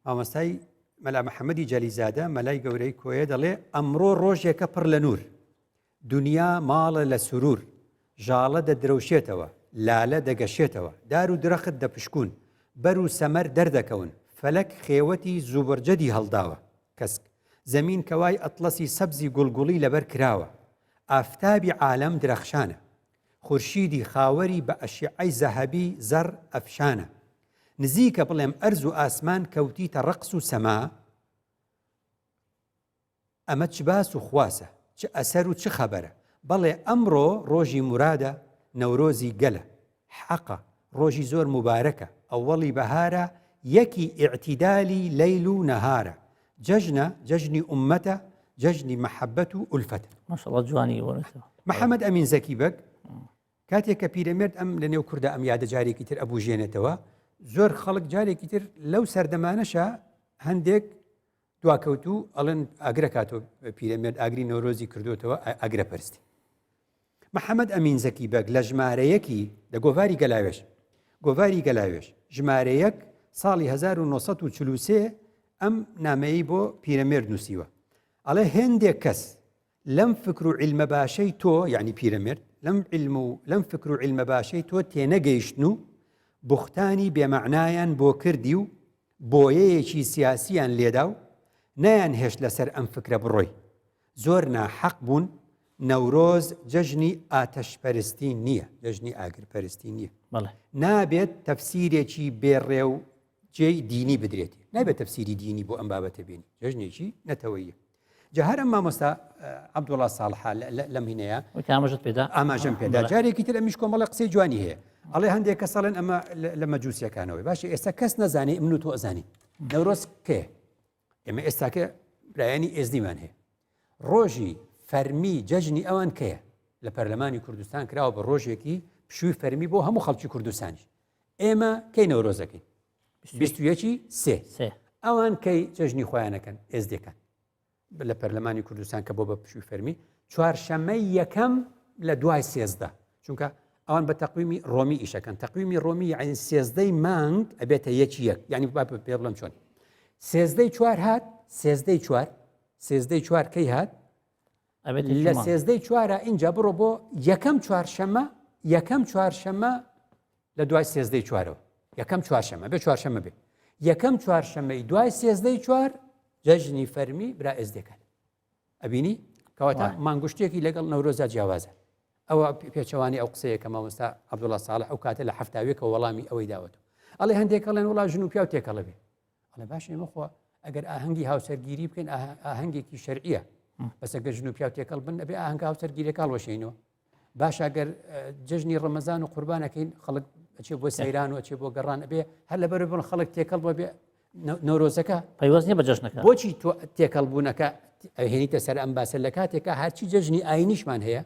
مامۆستای مەلا محەممەدی جەلیزادە مەلای گەورەی کۆیە دەڵێ ئەمڕۆ ڕۆژێکە پڕ لە نوور دونیا ماڵە لە سرور، ژاڵە دەدرەوشێتەوە، لالە دەگەشێتەوە، دار و درەخت دەپشکوون، بەر و سەمەر دەردەکەون، فەلەک خێوەتی زوبرجەدی هەڵداوە، کەسک، زەمین کەوای ئەتڵەسی سەبزی گوڵگوڵی لەبەر کراوە، ئافتابی عالەم درەخشانە، خورشیدی خاوەری بە ئەشیعەی زەهەبی، زەڕ، ئەفشانە. نزیکە بڵێم ئەرز و ئاسمان کەوتیتە ڕەقس و سەما، ئەمە چ باس و خواسە، چ ئەسەر و چ خەبەرە؟ بەڵێ ئەمڕۆ ڕۆژی مورادە، نەورۆزی گەلە. حەقە، ڕۆژی زۆر موبارەکە، ئەوەڵی بەهارە، یەکی ئیعتیدالی لەیل و نەهارە، جەژنە، جەژنی ئوممەتە، جەژنی مەحەبەت و ئولفەتە. ماشاءاللە جوانی وەرەتەوە. محەمەد ئەمین زەکی بەگ کاتێک کە پیرەمێرد ئەم لە نێو کوردا ئەم یادە جارێکی تر ئەبوژێنێتەوە، زۆر خەڵک جارێکی تر لەو سەردەمانەشا هەندێک دواکەوتوو ئەڵێن ئاگرە کاتۆ پیرەمێرد ئاگری نەورۆزی کردوتەوە ئاگرە پەرستی. محەمەد ئەمین زەکی بەگ لە ژمارە یەکی لە گۆڤاری گەلاوێژ گۆڤاری گەلاوێژ ژمارە یەک ساڵی 1943 ئەم نامەیەی بۆ پیرەمێرد نووسیوە ئەڵێ هێندێک کەس لەم فکر و عیلمە باشەی تۆ یعنی پیرەمێرد لەم عیلم و لەم فکر و عیلمە باشەی تۆ تێنەگەیشتن و بوختانی بێمەعنایان بۆ کردی و بۆیەیەکی سیاسیان لێدا و نەیانهێشت لەسەر ئەم فکرە بڕۆی زۆر ناحەق بوون، نەورۆز جەژنی ئاتەشپەرستی نییە، جەژنی ئاگرپەرستی نییە. بەڵێ. نابێت تەفسیرێکی بێ ڕێ و جێی دینی بدرێتێ، نابێت تەفسیری دینی بۆ ئەم بابەتە بێنی، جەژنێکی نەتەوەییە. جا هەر ئەم مامۆستا عەبدوڵا ساڵحە لەم هینەیە وتی ئاماژەت پێدا ئاماژەم پێدا جارێکی تر ئەمیش کۆمەڵە قسەی جوانی هەیە ئەڵێ هەندێک کەس ئەڵێن ئەمە لە مەجوسیەکانەوەی باشە ئێستا کەس نەزانێ من و تۆ ئەزانی نەورۆز کێ ئێمە ئێستاکە برایانی ئێزدیمان هەیە ڕۆژی فەرمی جەژنی ئەوان کەیە لە پەرلەمانی کوردستان کراوە بە ڕۆژێکی پشووی فەرمی بۆ هەموو خەڵکی کوردستانیش ئێمە کەی نەورۆزەکەین 21 سێ ئەوان کەی جەژنی خۆیانەکەن ئێزدەکان لە پەرلەمانی کوردستان کە بۆ بە پشووی فەرمی چوارشەمەی یەکەم لە دوای سێزدە چونکە ئەوان بە تەقویمی ڕۆمی ئیشەکەن تەقویمی ڕۆمی یعنی سێزدەی مانگ ئەبێتە یەکی یەک یعنی با پێ بڵم چۆن سێزدەی چوار هات سێزدەی چوار سێزدەی چوار کەی هات لە سێزدەی چوارە اینجا بڕۆ بۆ یەکەم چوارشەمە یەکەم چوارشەمە لە دوای سێزدەی چوارەوە یەکەم چوارشەمە بێ چوارشەمە بێ یەکەم چوارشەمەی دوای سێزدەی چوار جەژنی فەرمی برا ئێزدەکان ئەبینی کەواتە مانگشتێکی لەگەڵ نەورۆزا جیاوازە ئەوە پێچەوانی ئەو قسەیە کە مامۆستا عەبدوڵا ساڵح ئەو کاتە لە هەفتاوێکەوە وەڵامی ئەوەی داوەتەوە ئەڵێ هەندێک ئەڵێن وڵا ژن و پیاو تێکەڵە بێ ئەڵێ باش ئێمە خۆ ئەگەر ئاهەنگی هاوسەرگیری بکەین ئاهەنگێکی شەرعیە بەس ئەگەر ژن و پیاو تێکەڵ بن ئەبێ ئاهەنگ هاوسەرگیرەکە هەڵوەشێنەوە باش ئەگەر جەژنی ڕەمەزان و قوربانەکەین خەڵک ئەچێ بۆ سەیران و ئەچێ بۆ گەڕان ئەبێ هەر لەبەر بن خەڵک تێکەڵ بۆ بێ نەورۆزەکە پەیوەست نیە بە جەژنەکە بۆچی تۆ تێکەڵ بوونەکە هێنیتە سەر ئەم باسە لە کاتێکە هەرچی جەژنی ئاینیشمان هەیە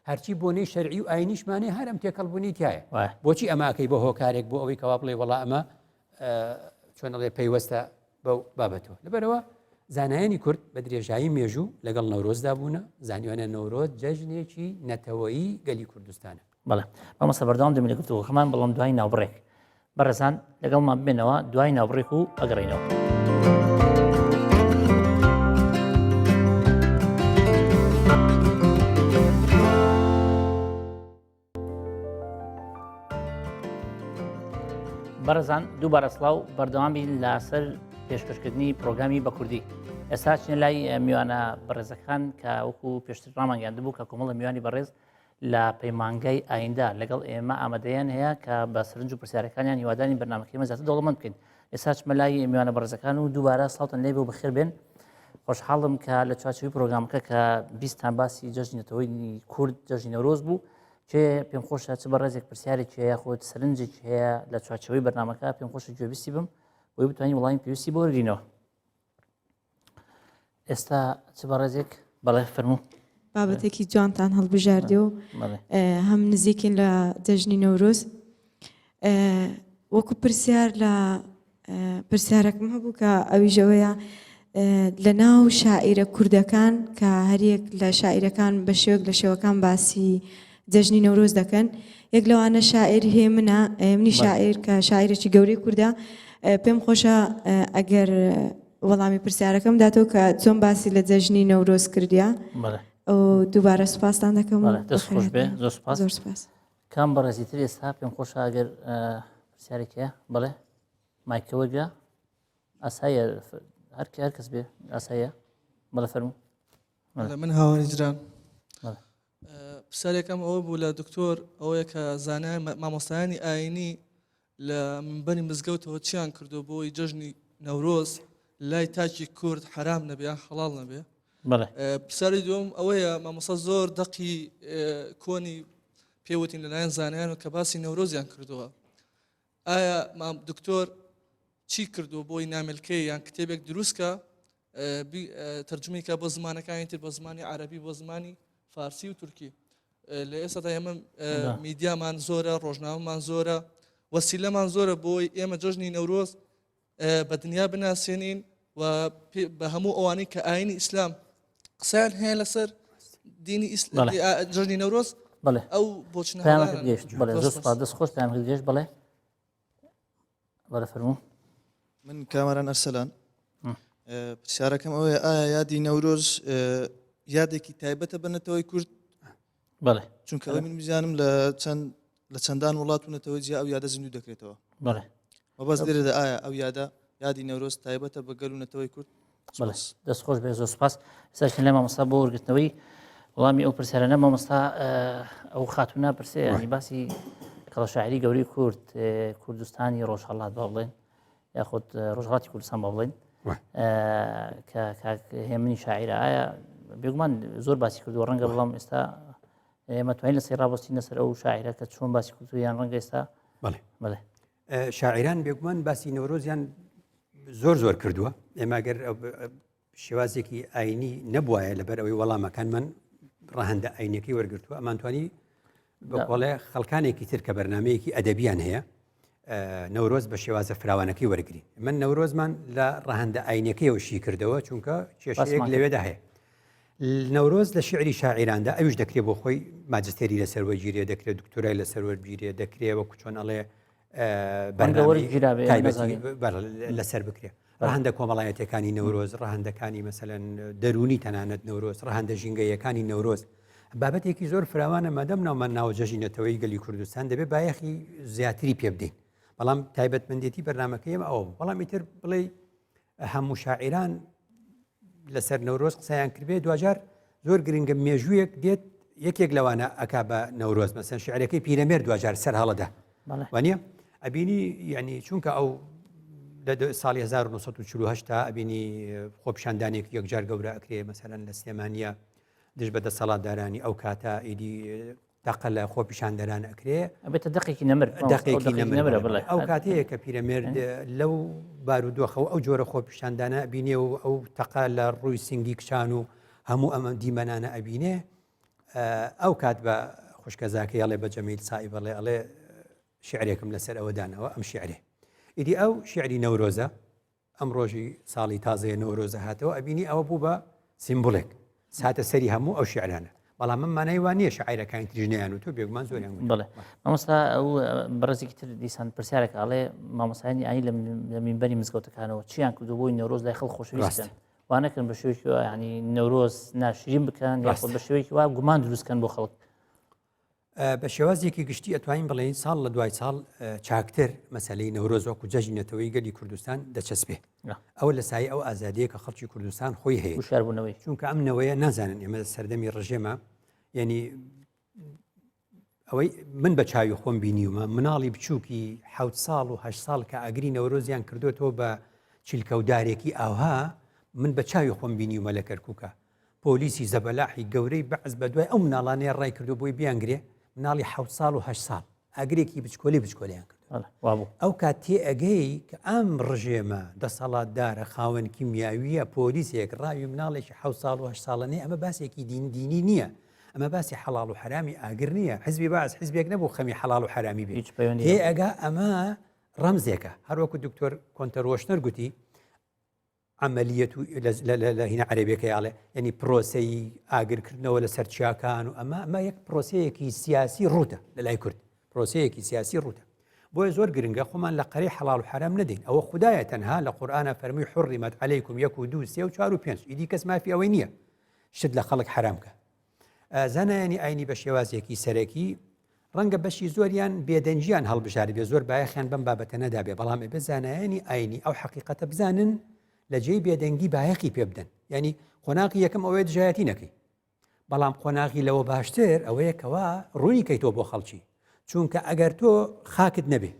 هەرچی بۆنەی شەرعی و ئاینیشمانەیە هەر ئەم تێکەڵ بوونی تایە بۆچی ئەماکەی بۆ هۆکارێک بۆ ئەوەی کەوا بڵێ وەڵا ئەمە چۆن ئەڵێ پەیوەستە بەو بابەتەوە لەبەرەوە زانایانی کورد بە درێژایی مێژوو لەگەڵ نەورۆزدا بوونە زانیوانە نەورۆز جەژنێکی نەتەوەیی گەلی کوردستانە بەڵێ مامۆستا بەردەوام دەبین لە گفتوگۆکەمان بەڵام دوای ناوبڕێک بەڕێزان لەگەڵمان بمێنەوە دوای ناوبڕێک و ئەگەڕێینەوە. بەڕێزان دووبارە سڵاو بەردەوام بین لەسەر پێشکەشکردنی پرۆگرامی بە کوردی ئێستا چنە لای میوانە بەڕێزەکان کە وەکو پێشتر ڕامانگەاندبوو کە کۆمەڵە میوانی بەڕێز لە پەیمانگای ئایندە لەگەڵ ئێمە ئامادەیان هەیە کە بە سەرنج و پرسیارەکانیان هیوادانی بەرنامەکەی ئێمە زیاتر دەوڵەمەند بکەین ئێستا چمە لای میوانە بەڕێزەکان و دووبارە سڵاوتان لێ بێ و بەخێر بێن خۆشحاڵم کە لە چوارچێوەی پرۆگرامەکە کە بیستان باسی جەژنی نەتەوەی کورد جەژنی نەورۆز بوو کێ پێم خۆشە چ بەڕێزێک پرسیارێکی هەیە خۆت سەرنجێکی هەیە لە چوارچێوەی بەرنامەکە پێم خۆشە گوێبیستی بم بۆی بتوانین وەڵامی پێویستی بۆ وەرگرینەوە ئێستا چ بەڕێزێک بەڵێ فەرموو. بابەتێکی جوانتان هەڵبژاردی و هەم نزیکین لە جەژنی نەورۆز وەکو پرسیار لە پرسیارەکەم هەبوو کە ئەویژەوەیە لە ناو شاعیرە کوردەکان کە هەریەک لە شاعیرەکان بە شێوەک لە شێوەکان باسی جەژنی نەورۆز دەکەن یەک لەوانە شاعیر هێمنە منی شاعیر کە شاعیرێکی گەورەی کوردە پێم خۆشە ئەگەر وەڵامی پرسیارەکەم داتەوە کە چۆن باسی لە جەژنی نەورۆز کردیا دووبارە سوپاستان دەکەم زۆر سپاس زۆر سپاس کام بەڕێزی تر ئێستا پێم خۆشە ئەگەر پرسیارێک هەیە بەڵێ مایکە وەرگە ئاسایە هەر هەر کەس بێ ئاسایە بەڵێ فەرموو من هاواری جران پرسیارێکم ئەوە بوو لە دکتۆر ئەوەیە کە زانای مامۆستایانی ئاینی لە منبەری مزگەوتەوە چیان کردو بۆی جەژنی نەورۆز لای تاکی کورد حرام نەبێ یان حەڵاڵ نەبێ پرسیاری دوم ئەوەیە مامۆستا زۆر دەقی کۆنی پێوتین لەلایەن زانایان و کە باسی نەورۆزیان کردووە ئایا مام دکتۆر چی کردووە بۆی ناملکەی یان کتێبێک دروستکە تەرجمەی کە بۆ زمانەکانی تر بۆ زمانی عەربی بۆ زمانی فارسی و تورکی لە ئێستادا ئێمە میدیامان زۆرە ڕۆژنامەمان زۆرە وەسیلەمان زۆرە بۆی ئێمە جەژنی نەورۆز بە دنیا بناسێنین و بە هەموو ئەوانەی کە ئاینی ئیسلام قسەیان هەیە لەسەر دینی جەژنی نەورۆز بەڵێ ئەو بۆچنە گەشت بەڵێ زۆر سپاس دەست خۆش پەیامەکەت گەشت بەڵێ بەڵێ فەرموو من کامەران ئەرسەلان پرسیارەکەم ئەوەیە ئایا یادی نەورۆز یادێکی تایبەتە بە نەتەوەی کورد بەڵێ چونکە ئەوەی من بزانم لە چەند لە چەندان وڵات و نەتەوەی جیا ئەو یادە زیندوو دەکرێتەوە بەڵێ مەبەست لێرەدا ئایا ئەو یادە یادی نەورۆز تایبەتە بە گەل و نەتەوەی کورد بەڵێ دەست خۆش بێ زۆر سپاس سەرچن لە مامۆستا بۆ وەرگرتنەوەی وەڵامی ئەو پرسیارانە مامۆستا ئەو خاتوونە پرسێ ینی باسی کەڵە شاعری گەورەی کورد کوردستانی ڕۆژهەڵات با بڵێن یاخود ڕۆژهەڵاتی کوردستان با بڵێن کە کاک هێمنی شاعیرە ئایا بێگومان زۆر باسی کردووە ڕەنگە بەڵام ئێستا ئێمە توانین لەسەر ڕاوەستین لەسەر ئەو شاعیرە کە چۆن باسی کردو یان ڕەنگە ئێستا بەڵێ بەڵێ شاعیران بێگومان باسی نەورۆزیان زۆر زۆر کردووە ئێمە گەر شێوازێکی ئاینی نەبوایە لەبەر ئەوەی وەڵامەکانمان ڕەهەندە ئاینەکەی وەرگتووە ئەمانتوانی بەکۆڵێ خەڵکانێکی تر کە بەرنمەیەکی ئەدەبیان هەیە نەورۆز بە شێوازە فراوانەکەی وەرگین من نەورۆزمان لە ڕەهەندە ئاینەکەیەوە شی کردەوە چونکە کێشەیەک لەوێدا هەیە نەورۆز لە شیعری شاعیراندا ئەویش دەکرێ بۆ خۆی ماجستێری لەسەر وەرگیرێ دەکرێت دکتۆرای لەسەر وەربگیرێ دەکرێ وەکو چۆن ئەڵێ لەسەر بکرێ ڕەهەندە کۆمەڵایەتەکانی نەورۆز ڕەهەندەکانی مەسەلەن دەرونی تەنانەت نەورۆز ڕەهەندە ژینگەیەکانی نەورۆز بابەتێکی زۆر فراوانە مادەم ناومان ناوە جەژنی نەتەوەی گەلی کوردستان دەبێت بایەخی زیاتری پێ بدەین بەڵام تایبەتمەندێتی بەرنمەکەی ئێمە ئەوە بوو بەڵام ئیتر بڵێ هەموو شاعیران لەسەر نەورۆز قسەیان کردبێ دواجار زۆر گرنگە مێژوویەک دێت یەکێک لەوانە ئەک بە نەورۆز مەسەن شعرەکەی پیرەمێر دواجار سەر هەڵەدا وانە ئەبینی یعنی چونکە ئەو لە ساڵی 1940 تا ئەبینی خۆپشاندانێک یەکجار گەورە ئەکرێ مەسەرەن لە سلێمانە دژ بە دەسەڵاتدارانی ئەو کاتە ئیدی تەقە لە خۆپیشاندەران ئەکرێ. ئەبێتە دەقێکی نەمر. دەقێکی نەمرە بڵێ. ئەو کاتەیە کە پیرەمێرد لەو بارودۆخە و ئەو جۆرە خۆپیشاندانە ئەبینێ و ئەو تەقە لە ڕووی سنگی کچان و هەموو ئەمە دیمەنانە ئەبینێ ئەو کات بە خوشکەزاکەی ئەڵێ بە جەمیل سائیب ئەڵێ ئەڵێ شعرێکم لەسەر ئەوە داناوە ئەم شعرێ ئیدی ئەو شعری نەورۆزە ئەم ڕۆژی ساڵی تازەیە نەورۆزە هاتەوە ئەبینی ئەوە بوو بە سیمبولێک ساتە سەری هەموو ئەو شعرانە بەڵام من مانای وان نییە شاعرەکانی تریش نەیان و تۆ بێگومان زۆریان وت. بەڵێ مامۆستا ئەو بەڕێزێکی تر دیسان پرسیارێک ئاڵێ مامۆستایانی ئاین لە مینبەری مزگەوتەکانەوە چیان کردو بۆی نەورۆز لای خەڵک خۆشەویست بکەن وا نەکەن بە شێوەیەکی وا یعنی نەورۆز ناشرین بکەن یاخود بە شێوەیەکی وا گومان دروست کەن بۆ خەڵک بە شێوازێکی گشتی ئەتوانین بڵێین ساڵ لە دوای ساڵ چاکتر مەسلەی نەورۆز وەکو جەژنی نەتەوەی گەلی کوردستان دەچەسپێ ئەوە لە سای ئەو ئازادیە کە خەڵکی کوردستان خۆی هەیە شاربوونەوەی چونکە ئەم نەوەیە نازانن ئێمە سەردەمی ڕژێمە یعنی ئەوەی من بە چاوی خۆم بینیومە مناڵی بچووکی حوت ساڵ و هە ساڵ کە ئاگری نەورۆزیان کردوێتەوە بە چیلکەودارێکی ئاها من بە چاوی خۆم بینیومە لە کەرکووکە پۆلیسی زەبەلاحی گەورەی بەعس بەدوای ئەو مناڵانەیە ڕای کردو بۆی بیانگرێ، مناڵی حەوت ساڵ و هەشت ساڵ، ئاگرێکی بچکۆلەی بچکۆلەیان کردو. ئەو کات تێئەگەی کە ئەم ڕژێمە دەسەڵاتدارە خاوەن کیمیاوییە پۆلیسێک ڕاوی مناڵێکی حەوت ساڵ و هەشت ساڵەنەی ئەمە باسێکی دین دینی نییە ئەمە باسی حەڵاڵ و حەرامی ئاگر نییە حزبی بەعس حزبێک نەبوو خەمی حەڵاڵ و حەرامی بێ تێئەگا ئەمە ڕەمزێکە هەروەکو دکتۆر کۆنتەر وۆشنەر گوتی عەمەلیەت و لە هینە عەرەبیەکەی ئەڵێ یعنی پرۆسەی ئاگرکردنەوە لەسەر چیاکان و ئەمە ئەمە یەک پرۆسەیەکی سیاسی ڕووتە لە لای کورد پرۆسەیەکی سیاسی ڕووتە بۆیە زۆر گرنگە خۆمان لە قەرەی حەڵال و حەرام نەدەین ئەوە خدایە تەنها لە قورئانە فەرمی حڕیمەت عەلەیکم یەک و دوو سێ و چوار و پێنج ئیدی کەس مافی ئەوەی نییە شت لە خەڵک حەرام کە زانایانی ئاینی بە شێوازێکی سەرەکی ڕەنگە بەشی زۆریان بێدەنگیان هەڵبژاردبێ زۆر بایەخیان بەم بابەتە نەدابێ بەڵام ئەبێ زانایانی ئاینی ئەو حەقیقەتە بزانن لە جێی بێدەنگی بایەخی پێ بدەن یعنی قۆناغی یەکەم ئەوەیە دژایەتی نەکەی بەڵام قۆناغی لەوە باشتر ئەوەیە کەوا ڕوونی کەیتەوە بۆ خەڵکی چونکە ئەگەر تۆ خاکت نەبێ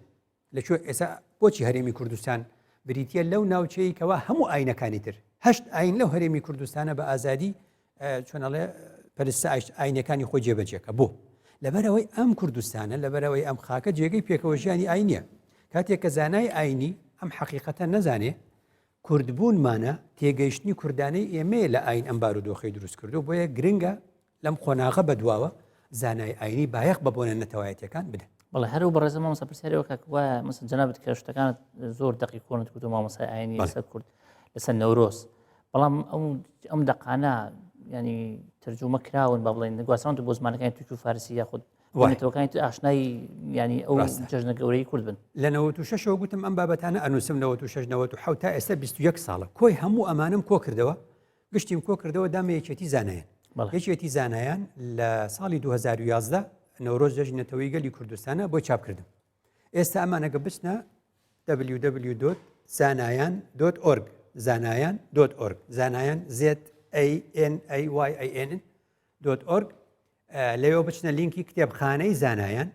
لە کوێ ئێستا بۆچی هەرێمی کوردستان بریتە لەو ناوچەی کەوا هەموو ئاینەکانی تر هەشت ئاین لەو هەرێمی کوردستانە بە ئازادی چۆنەڵێ پەرستە ئاینەکانی خۆی جێبەجێکە بۆ؟ لەبەرئەوەی ئەم کوردستانە، لەبەرئەوەی ئەم خاکە جێگەی پێکەوە ژیانی ئاینیە. کاتێک کە زانای ئاینی ئەم حەقیقەتە نەزانێ، کوردبوونمانە، تێگەیشتنی کوردانەی ئێمەیە لە ئاین ئەم بارودۆخەی دروست کردووە، بۆیە گرنگە لەم قۆناغە بەدواوە زانای ئاینی بایەخ بە بۆنە نەتەوایەتیەکان بدەن. بەڵێ هەر ئەو بەڕێزە مامۆستا پرسیاری ئەوە کاک وایە مەسەن جەنابت کە شتەکانت زۆر دەقی کۆنت گوتو مامۆستای ئاینی لەسەر کورد لەسەر نەورۆز بەڵام ئەو ئەم دەقانە ینی تەرجومە کراون بە بڵێن گواستراون بۆ زمانەکانی تورکی و فارسی یاخود نەتەوەکانی تر ئاشنای ینی ئەو جەژنە گەورەی کورد بن. لە 96ەوە گوتم ئەم بابەتانە ئەنووسم 96 97 تا ئێستا 21 ساڵە کۆی هەموو ئەمانەم کۆ کردەوە گشتیم کۆ کردەوە دامە یەکێتی زانایان یەکێتی زانایان لە ساڵی 2011 نەورۆز جەژنی نەتەوەی گەلی کوردستانە بۆی چاپ کردم ئێستا ئەمانەگە بچنە www.zanayan.org zanayan.org زانایان Z A N A Y A N .org لەوێ بچنە لینکی کتێبخانەی زانایان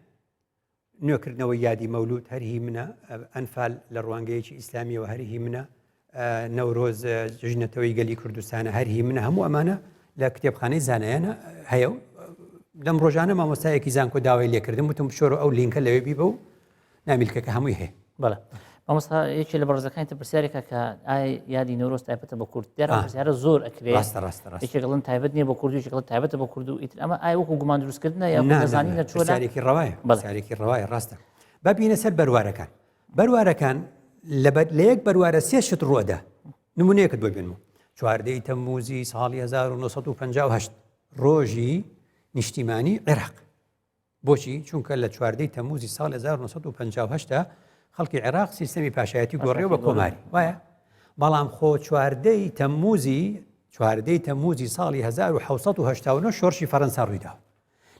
نوێکردنەوەی یادی مەولود هەر هی منە، ئەنفال لە ڕوانگەیەکی ئیسلامیەوە هەر هی منە، نەورۆز جەژنی نەتەوەی گەلی کوردستانە هەر هی منە، هەموو ئەمانە لە کتێبخانەی زانایانە هەیە و لەم ڕۆژانە مامۆستایەکی زانکۆ داوای لێکردم وتم بچۆرە ئەو لینکە لەوێ بیبە و نامیلکەکە هەمووی هەیە. بەڵێ مامۆستا یەکێ لە بەڕێزەکانی تر پرسیارێکە کە ئایا یادی نەورۆز تایبەتە بە کورد دیارە پرسیارە زۆر ئەکرێ ڕاستە ڕاستە ڕاستە یەکێک ئەڵێن تایبەت نییە بە کورد یەکێک ئەڵێن تایبەتە بە کورد و ئیتر ئەمە ئایا وەکو گومان دروستکردنە یا نەزانی نە چۆنە پرسیارێکی ڕەوایە پرسیارێکی ڕەوایە ڕاستە با بینە سەر بەروارەکان بەروارەکان لە یەک بەروارە سێ شت ڕووەدا نمونەیەکت بۆ بێنمەوە چواردەی تەمموزی ساڵی 1958 ڕۆژی نیشتیمانی عێراق بۆچی؟ چونکە لە چواردەی تەمووزی ساڵی 1958 دا خەڵکی عێراق سیستەمی پاشایەتی گۆڕیەوە بە کۆماری وایە؟ بەڵام خۆ چواردەی تەمووزی چواردەی تەمووزی ساڵی 1970 شۆڕشی فەرەنسا ڕوویدا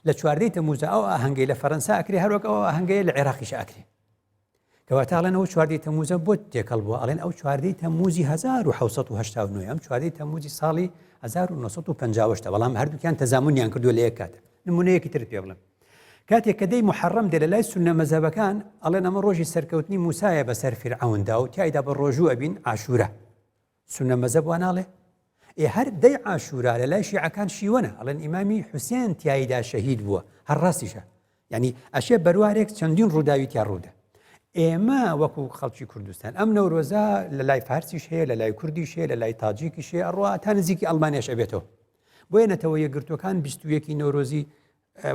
لە چواردەی تەمووزە ئەو ئاهەنگەی لە فەرەنسا ئەکرێ هەروەک ئەو ئاهەنگەیە لە عێراقیش ئەکرێ کەواتە ئەڵێن ئەو چواردەی تەمووزە بۆ تێکەڵ بووە ئەڵێن ئەو چواردەی تەمووزی 1970 ئەم چواردەی تەمووزی ساڵی 1950 بەڵام هەردووکیان تەزامونیان کردووە لە یەک کاتە نمونەیەکی ترت پێ بڵێم کاتێک کە دەی محەڕەم دێ لە لای سوننە مەزهەبەکان ئەڵێن ئەمە ڕۆژی سەرکەوتنی موسایە بەسەر فیرعەوندا و تیایدا بە ڕۆژوو ئەبین عاشورا سوننە مەزەب وا ناڵێ؟ ئێ هەر دەی عاشورا لە لای شیعەکان شیوەنە ئەڵێن ئیمامی حوسێن تیایدا شەهید بووە هەر ڕاستیشە یعنی ئەشێ بەروارێک چەندین ڕووداوی تیا ڕوودە ئێمە وەکو خەڵکی کوردستان ئەم نەورۆزە لە لای فارسیش هەیە لە لای کوردیش هەیە لە لای تاجیکیش هەیە ئەڕوا تا نزیکی ئەڵمانیاش ئەبێتەوە بۆیە نەتەوە یەکگرتووەکان 21 نەورۆزی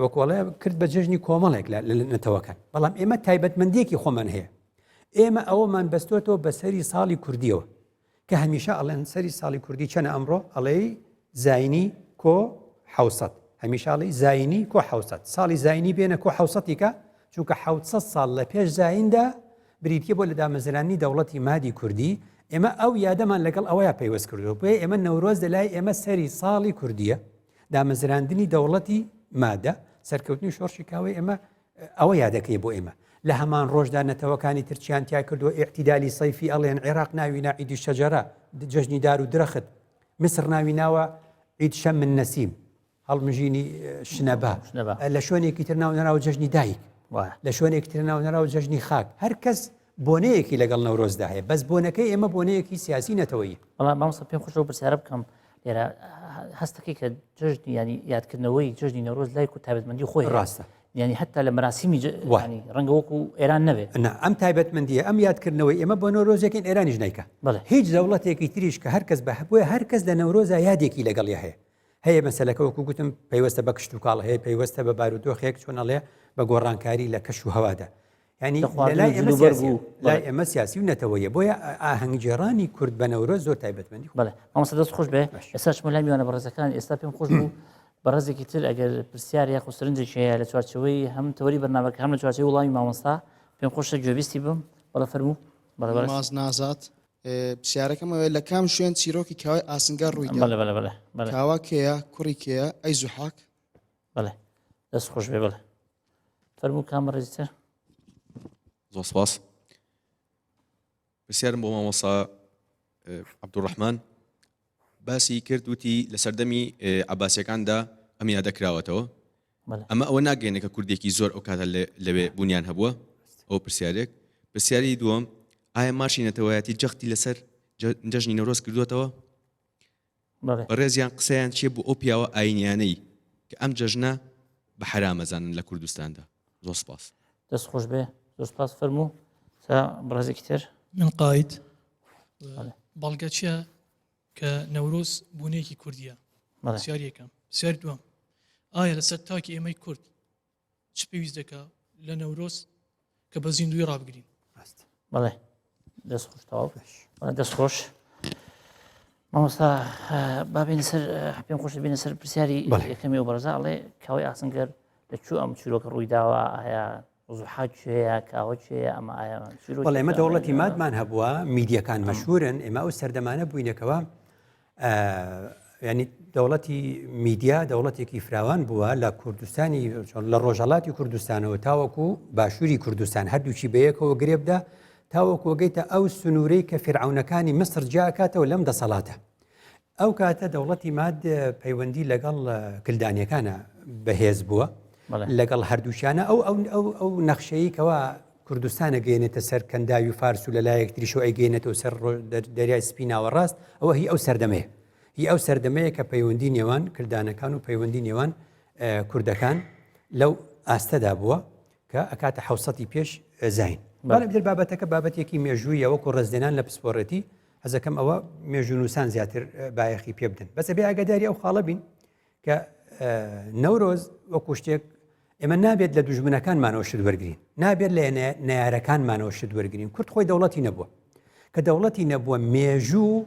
وەکۆڵێ کرد بە جەژنی کۆمەڵێک لە نەتەوەکان بەڵام ئێمە تایبەتمەندیەکی خۆمان هەیە ئێمە ئەوەمان بەستۆتەوە بە سەری ساڵی کوردیەوە کە هەمیشە ئەڵێن سەری ساڵی کوردی چەنە ئەمڕۆ ئەڵێی زینی کۆ حوسەت هەمیشاڵی زینی کۆ حوسەت ساڵی زینی بێنە کۆ حوسەتیکە چونکە حوسەت ساڵ لە پێش زیندا بریتە بۆ لە دامەزرانی دەوڵەتی مادی کوردی ئێمە ئەو یادەمان لەگەڵ ئەوەیە پەیوەست کردو بۆیە ئێمە نەورۆز لە لای ئێمە سەری ساڵی کوردیە دامەزراندنی دەوڵەتی مادە، سەرکەوتنی شۆڕشی کاوەی ئێمە ئەوە یادەکەی بۆ ئێمە. لە هەمان ڕۆژدا نەتەوەکانی تر چیان تیا کردووە ئیعتیدالی سەیفی ئەڵێن عێراق ناوی نا عیدی شەجەرە جەژنی دار و درەخت میسر ناوی ناوە عید شەم النەسیم هەڵمژینی شنەبا لە شوێنێکی تر ناو نراوە جەژنی دایک لە شوێنێکی تر ناو نراوە جەژنی خاک هەر کەس بۆنەیەکی لەگەڵ نەورۆزدا هەیە بەس بۆنەکەی ئێمە بۆنەیەکی سیاسی نەتەوەیی. بەڵام مامۆستا پێم خۆشە ئەو پرسیارە بکەم لێرە هەستەکەی کە جەژنی ینی یادکردنەوەی جەژنی نەورۆز لای کورد تایبەتمەندی خۆی ڕاستە یعنی حتا لە مەراسیمی ینی ڕەنگە وەکو ئێران نەبێت نا ئەم تایبەتمەندیە ئەم یادکردنەوەی ئێمە بۆ نەورۆزێکین ئێرانیش نیکە هیچ دەوڵەتێکی تریش کە هەر کەس بە هەبووە هەر کەس لە نەورۆزە یادێکی لەگەڵی هەیە هەیە مەسەلەکە وەکو گوتم پەیوەستە بە کشتوکاڵ هەیە پەیوەستە بە بارودۆخێک چۆن ئەڵێ بە گۆڕانکاری لە کەش و هەوادا ینی لای ئێمە سیاسی لای ئێمە سیاسی و نەتەوەیە بۆیە ئاهەنگگێڕانی کورد بە نەورۆز زۆر تایبەتمەندی بەڵێ مامۆستا دەست خۆش بێ ئێستا چمە لای میوانە بەڕێزەکان ئێستا پێم خۆش بوو بەڕێزێکی تر ئەگەر پرسیار یاخود سەرنجێکی هەیە لە چوارچێوەی هەم تەوەری بەرنامەکە هەم لە چوارچێوەی وڵامی مامۆستا پێم خۆشە گوێبیستی بم بەڵێ فەرموو بەڵێ بەڕێز ماز نازاد پرسیارەکەم ئەوەیە لە کام شوێن چیرۆکی کاوەی ئاسنگەر ڕوویدا؟ بەڵێ بەڵێ بەڵێ بەڵێ کاوە کێیە؟ کوڕی کێیە؟ ئەی زوحاک؟ بەڵێ دەست خۆش بێ بەڵێ فەرموو کام بەڕێزتر زۆر سپاس پرسیارم بۆ مامۆسا عەبدولڕەحمان باسی کرد وتی لە سەردەمی عەباسیەکاندا ئەم یادە کراوەتەوە ئەمە ئەوە ناگەێنێ کە کوردێکی زۆر ئەو کاتە لەوێ بوونیان هەبووە ئەو پرسیارێک پرسیاری دووەم ئایا مارشی نەتەوایەتی جەختی لەسەر جەژنی نەورۆز کردووەتەوە بەڕێزیان قسەیان چیە بۆ ئەو پیاوە ئاینیانەی کە ئەم جەژنە بە حەرامەزانن لە کوردستاندا زۆر سپاس. دەست خۆش بێ زۆر سپاس فەرموو تا بەڕێزێکی تر. من قاید بەڵگە چیە کە نەورۆز بوونێکی کوردیە پرسیار یەکەم پرسیار دووەم ئایا لەسەر تاکی ئێمەی کورد چ پێویست دەکا لە نەورۆز کە بە زیندوی ڕابگرین بەڵێ دەست خۆش تەواو دەست خۆش مامۆستا با بێنە سەر پێم خۆش بینە سەر پرسیاری یەکەمی و بەڕزا ئەڵێ کاوەی ئاسنگەر لە کوێ ئەم چیرۆکە ڕووی داوە ئایا زوحاک کوێیە کاوە کوێیە ئەمە ئایا بەڵێ ئێمە دەوڵەتی مادمان هەبووە میدیەکان مەشهورن ئێمە ئەو سەردەمانە بووینەکەوە ینی دەوڵەتی میدیا دەوڵەتێکی فراوان بووە لە کوردستانی لە ڕۆژهڵاتی کوردستانەوە تاوەکو باشووری کوردستان هەردووکی بەیەکەوە گرێبدا تاوەکو گەیتە ئەو سنوورەی کە فیرعەونەکانی میسر جیاکاتەوە لەم دەسەڵاتە. ئەو کاتە دەوڵەتی ماد پەیوەندی لەگەڵ کلدانیەکانە بەهێز بووە لەگەڵ هەردووشیانە ئەو ئەو ئەو ئەو نەخشەیی کەوا کوردستانە گەێنێتە سەر کەنداوی فارس و لە لایەک تریشەوە ئەیگەێنێتەوە سەر دەریای سپی ناوەڕاست ئەوە هی ئەو سەردەمەیە هی ئەو سەردەمەیە کە پەیوەندی نێوان کلدانەکان و پەیوەندی نێوان کوردەکان لەو ئاستەدا بووە کە ئەکاتە حەوسەتی پێش زین. بەڵام ئیتر بابەتەکە بابەتێکی مێژوویە وەکو ڕێزلێنان لە پسپۆڕێتی حەزەکەم ئەوە مێژوونووسان زیاتر بایەخی پێ بدەن بەس ئەبێ ئاگاداری ئەو خاڵە بین کە نەورۆز وەکو شتێک ئێمە نابێت لە دوژمنەکانمانەوە شت وەرگین نابێت لە نەیارەکانمانەوە شت وەرگین کورد خۆی دەوڵەتی نەبووە کە دەوڵەتی نەبووە مێژوو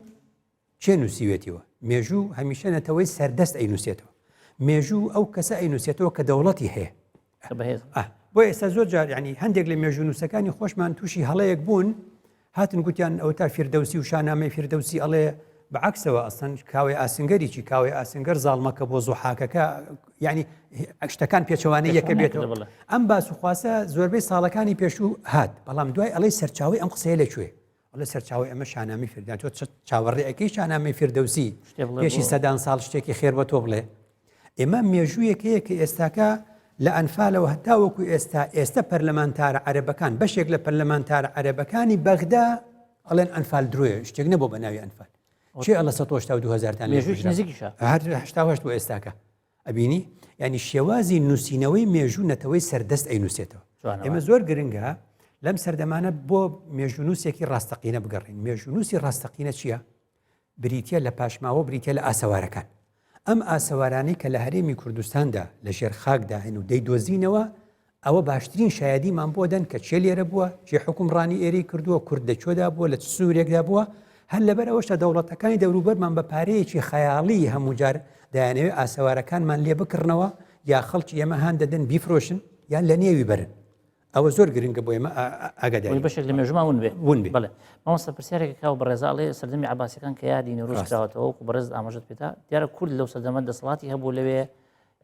کێ نووسیوێتیوە؟ مێژوو هەمیشە نەتەوەی سەردەست ئەینووسێتەوە. مێژوو ئەو کەسە ئەینووسێتەوە کە دەوڵەتی هەیە. بۆ ئێستا زۆر جار ینی هەندێک لە مێژوونووسەکانی خۆشمان تووشی هەڵەیەک بوون هاتن گوتیان ئەو تا فیردەوسی و شانامەی فیردەوسی ئەڵێ بەعکسەوە ئەسڵەن کاوەی ئاسنگەری چی کاوەی ئاسنگەر زاڵمەکە بۆ زوحاکەکە یعنی شتەکان پێچەوانە یەکە بێتەوە ئەم باس و خواسە زۆربەی ساڵەکانی پێشوو هات بەڵام دوای ئەڵێ سەرچاوی ئەم قسەیە لەکوێ ئەڵێ سەرچاوەی ئەمە شانامی فردان تۆ چاوەڕێ ئەەکەی شانامی فردەوسی پێشی سەدان ساڵ شتێکی خێر بە تۆ بڵێ ئێمە مێژوویەک هەیە کە ئێستاکە لە ئەنفالەوە هەتاوەکو ئێستا ئێستا پەرلەمانتارە عەرەبەکان بەشێک لە پەرلەمانتارە عەرەبەکانی بەغدا ئەڵێن ئەنفال درۆیە شتێک نەبوو بە ناوی ئەنفال چێ ئەڵە 1970 هزارتان نزیکیشە هەر 88 بۆ ئێستاکە ئەبینی یعنی شێوازی نووسینەوەی مێژوو نەتەوەی سەردەست ئەینووسێتەوە ئێمە زۆر گرنگە لەم سەردەمانە بۆ مێژوونووسێکی ڕاستەقینە بگەڕین مێژوونووسی ڕاستەقینە چییە؟ بریتە لە پاشماوە بریتە لە ئاسەوارەکان ئەم ئاسەوارانەی کە لە هەرێمی کوردستاندا لە ژێر خاکدا هەن و دەیدۆزینەوە ئەوە باشترین شایەدیمان بۆ دەن کە کێ لێرە بووە، کێ حوکمڕانی ئێرەی کردووە، کورد لە کوێدا بووە، لە چ سنوورێکدا بووە، هەر لەبەر ئەوەشە دەوڵەتەکانی دەوروبەرمان بە پارەیەکی خەیاڵی هەموو جار دەیانەوێت ئاسەوارەکانمان لێ بکڕنەوە یا خەڵکی ئێمە هان دەدەن بیفرۆشن یان لە نێوی بەرن. ئەوە زۆر گرنگە بۆ ئێمە ئاگاداری بەشێک لە مێژومان ون بێ ون بێ. بەڵێ مامۆستا پرسیارێک کاو بەڕێزا ئەڵێ سەردەمی عەباسیەکان کە یادی نەورۆز کراوەتەوە وەکو بەڕێز ئاماژەت پێدا دیارە کورد لەو سەردەمە دەسەڵاتی هەبوو لەوێ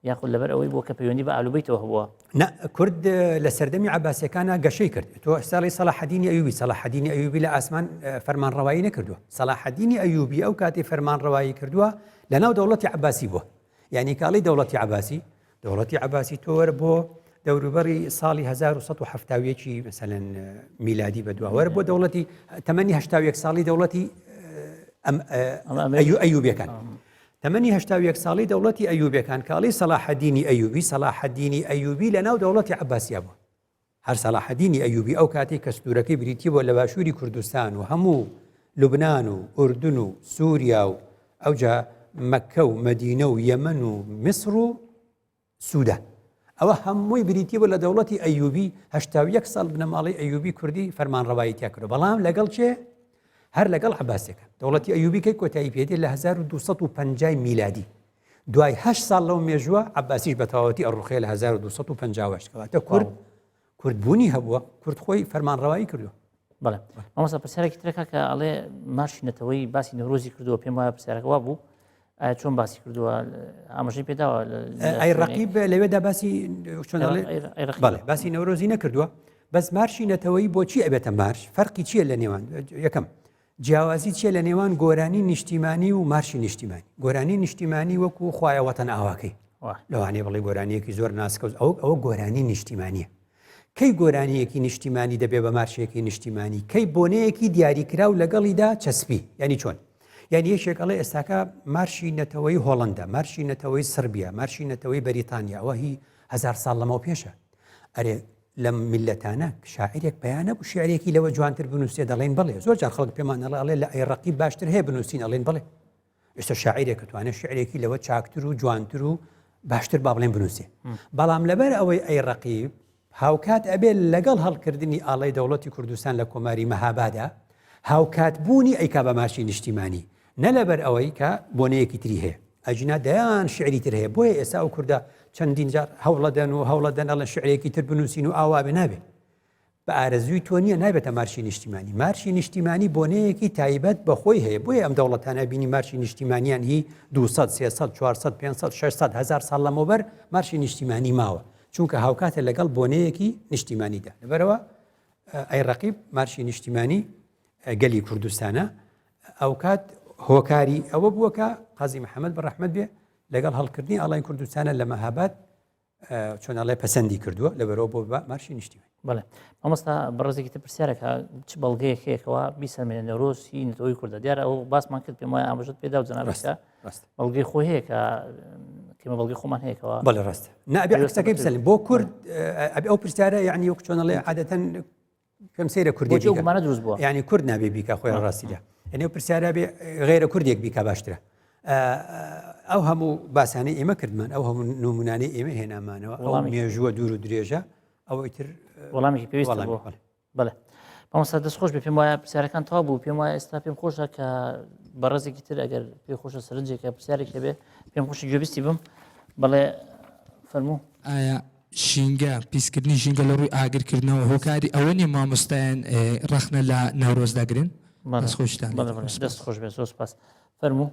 یاخود لەبەر ئەوەی بووە کە پەیوەندی بە ئالوبەیتەوە هەبووە؟ نا، کورد لە سەردەمی عەباسیەکانا گەشەی کرد. تۆ ساڵی سەڵاحەدینی ئەیوبی، سەڵاحەدینی ئەیوبی لە ئاسمان فەرمانڕەوایی نەکردووە. سەڵاحەدینی ئەیوبی ئەو کاتەی فەرمانڕەوایی کردووە لەناو دەوڵەتی عەباسی بووە. یعنی کاڵی دەوڵەتی عەباسی، دەوڵەتی عەباسی تۆ وەرە بۆ دەوروبەری ساڵی 1171 مەسەلەن میلادی بەدوا وەرە بۆ دەوڵەتی تەمەنی 81 ساڵی دەوڵەتی ئەیوبیەکان. تەمەنی 81 ساڵی دەوڵەتی ئەیوبیەکان کاڵی سەڵاحەدینی ئەیوبی سەڵاحەدینی ئەیوبی لە ناو دەوڵەتی عەباسیا بوو هەر سەڵاحەدینی ئەیوبی ئەو کاتێک کە سنوورەکەی بریتی بووە لە باشووری کوردستان و هەموو لوبناان و ئوردن و سووریا و ئەوجا مەککە و مەدینە و یەمەن و میسر و سودان. ئەوە هەمووی بریتی بوو لە دەوڵەتی ئەیوبی، 81 ساڵ بنەماڵەی ئەیوبی کوردی فەرمانڕەوایی تیا کردووە، بەڵام لەگەڵ کێ؟ هەر لەگەڵ عەباسیەکان. دەوڵەتی ئەیوبی کەی کۆتایی پێ دێت؟ لە 1250 میلادی. دوای هەشت ساڵ لەو مێژووە عەباسیش بە تەواوەتی ئەڕوخێ لە 1258 کەواتە کورد کورد بوونی هەبووە، کورد خۆی فەرمانڕەوایی کردووە. بەڵێ مامۆستا پرسیارێکی ترەکە کە ئەڵێ مارشی نەتەوەی باسی نەورۆزی کردووە پێم وایە پرسیارەکە وا بوو ئایا چۆن باسی کردووە ئاماژەی پێداوە ئەی ڕقیب لەوێدا باسی چۆن بەڵێ باسی نەورۆزی نەکردووە بەس مارشی نەتەوەی بۆچی ئەبێتە مارش فەرقی چییە لە نێوان یەکەم جیاوازی چییە لە نێوان گۆرانی نیشتیمانی و مارشی نیشتیمانی گۆرانی نیشتیمانی وەکو خوایە وەتەن ئاواکەی لەوانەیە بڵێ گۆرانیەکی زۆر ناسکە ئەو ئەوە گۆرانی نیشتیمانیە کەی گۆرانییەکی نیشتیمانی دەبێ بە مارشێکی نیشتیمانی؟ کەی بۆنەیەکی دیاریکراو لەگەڵیدا چەسپی؟ یانی چۆن؟ یانی یەکێک ئەڵێ ئێستاکە مارشی نەتەوەی هۆڵەندا، مارشی نەتەوەی سڕبیا، مارشی نەتەوەی بەریتانیا، ئەوە هی هەزار ساڵ لەمەو پێشە. ئەرێ لەم میللەتانە شاعیرێک پەیا نەبوو شیعرێکی لەوە جوانتر بنووسێ؟ دەڵێن بەڵێ. زۆر جار خەڵک پێمان ئەڵێ ئەڵێ لە ئەی ڕەقیب باشتر هەیە بنووسین، ئەڵێن بەڵێ. ئێستا شاعیرێک توانێت شعرێکی لەوە چاکتر و جوانتر و باشتر با بڵێن بنووسێ. بەڵام لەبەر ئەوەی ئەی ڕەقیب هاوکات ئەبێ لەگەڵ هەڵکردنی ئاڵای دەوڵەتی کوردستان لە کۆماری مەهابادا هاوکات بوونی ئەیکا بە مارشی نیشتیمانی نە لەبەر ئەوەی کە بۆنەیەکی تری هەیە ئەگینا دەیان شعری تر هەیە بۆیە ئێستا ئەو کوردە چەندین جار هەوڵەدەن و هەوڵەدەن ئەڵێن شعرێکی تر بنووسین و ئاوا بێ نابێ بە ئارەزووی تۆ نییە نابێتە مارشی نیشتیمانی مارشی نیشتیمانی بۆنەیەکی تایبەت بە خۆی هەیە بۆیە ئەم دەوڵەتانە بینی مارشی نیشتیمانیان هی 200 300 400 500 600 هزار ساڵ لەمەوبەر مارشی نیشتیمانی ماوە چونکە هاوکاتە لەگەڵ بۆنەیەکی نیشتیمانیدا لەبەرەوە ئەی ڕەقیب مارشی نیشتیمانی گەلی کوردستانە ئەوکات هۆکاری ئەوە بووە کە قازی محەممەد بە ڕەحمەت بێ لەگەڵ هەڵکردنی ئاڵای کوردستانە لە مەهاباد چۆن ئەڵێ پەسەندی کردووە لەبەرەوە بۆ بە مارشی نیشتیمانی. بەڵێ مامۆستا بەڕێزێکی تر پرسیارەکە چ بەڵگەیەک هەیەکەوە بیسەلمێنێ نەورۆز هی نەتەوەی کوردە دیارە ئەو باسمان کرد پێم وایە ئاماژەت پێدا و جەنابەکە بەڵگەی خۆی هەیە کە کێمە بەڵگەی خۆمان هەیەکەوە بەڵێ ڕاستە نا ئەبێ عەکسەکەی بسەلم بۆ کورد ئەبێ ئەو پرسیارە یعنی وەک چۆن ئەڵێ عادەتەن پێم سەیرە کوردێک بۆچی ئەو گومانە دروست بووە؟ یعنی کورد نابێ بیکا خۆی ڕاستیدا یعنی ئەو پرسیارە بێ غیرە کوردێک بیکا باشترە ئەو هەموو باسانەی ئێمە کردمان ئەو هەموو نمونانەی ئێمە هێنامانەوە ئەو مێژووە دوور و درێژە ئەوەی تر وەڵامێکی پێویست بوو بەڵێ مامۆستا دەست خۆش بێ پێم وایە پرسیارەکان تەواو بوو پێم وایە ئێستا پێم خۆشە کە بەڕێزێکی تر ئەگەر پێ خۆشە سەرنجێکە پرسیارێک هەبێ پێم خۆشە گوێبیستی بم بەڵێ فەرموو. ئایا ژینگە، پیسکردنی ژینگە لە ڕووی ئاگرکردنەوە هۆکاری ئەوە نییە مامۆستایان ڕەخنە لە نەورۆز دەگرن؟ دەست خۆشتان لێ بێت. دەست خۆش بێت زۆر سپاس. فەرموو.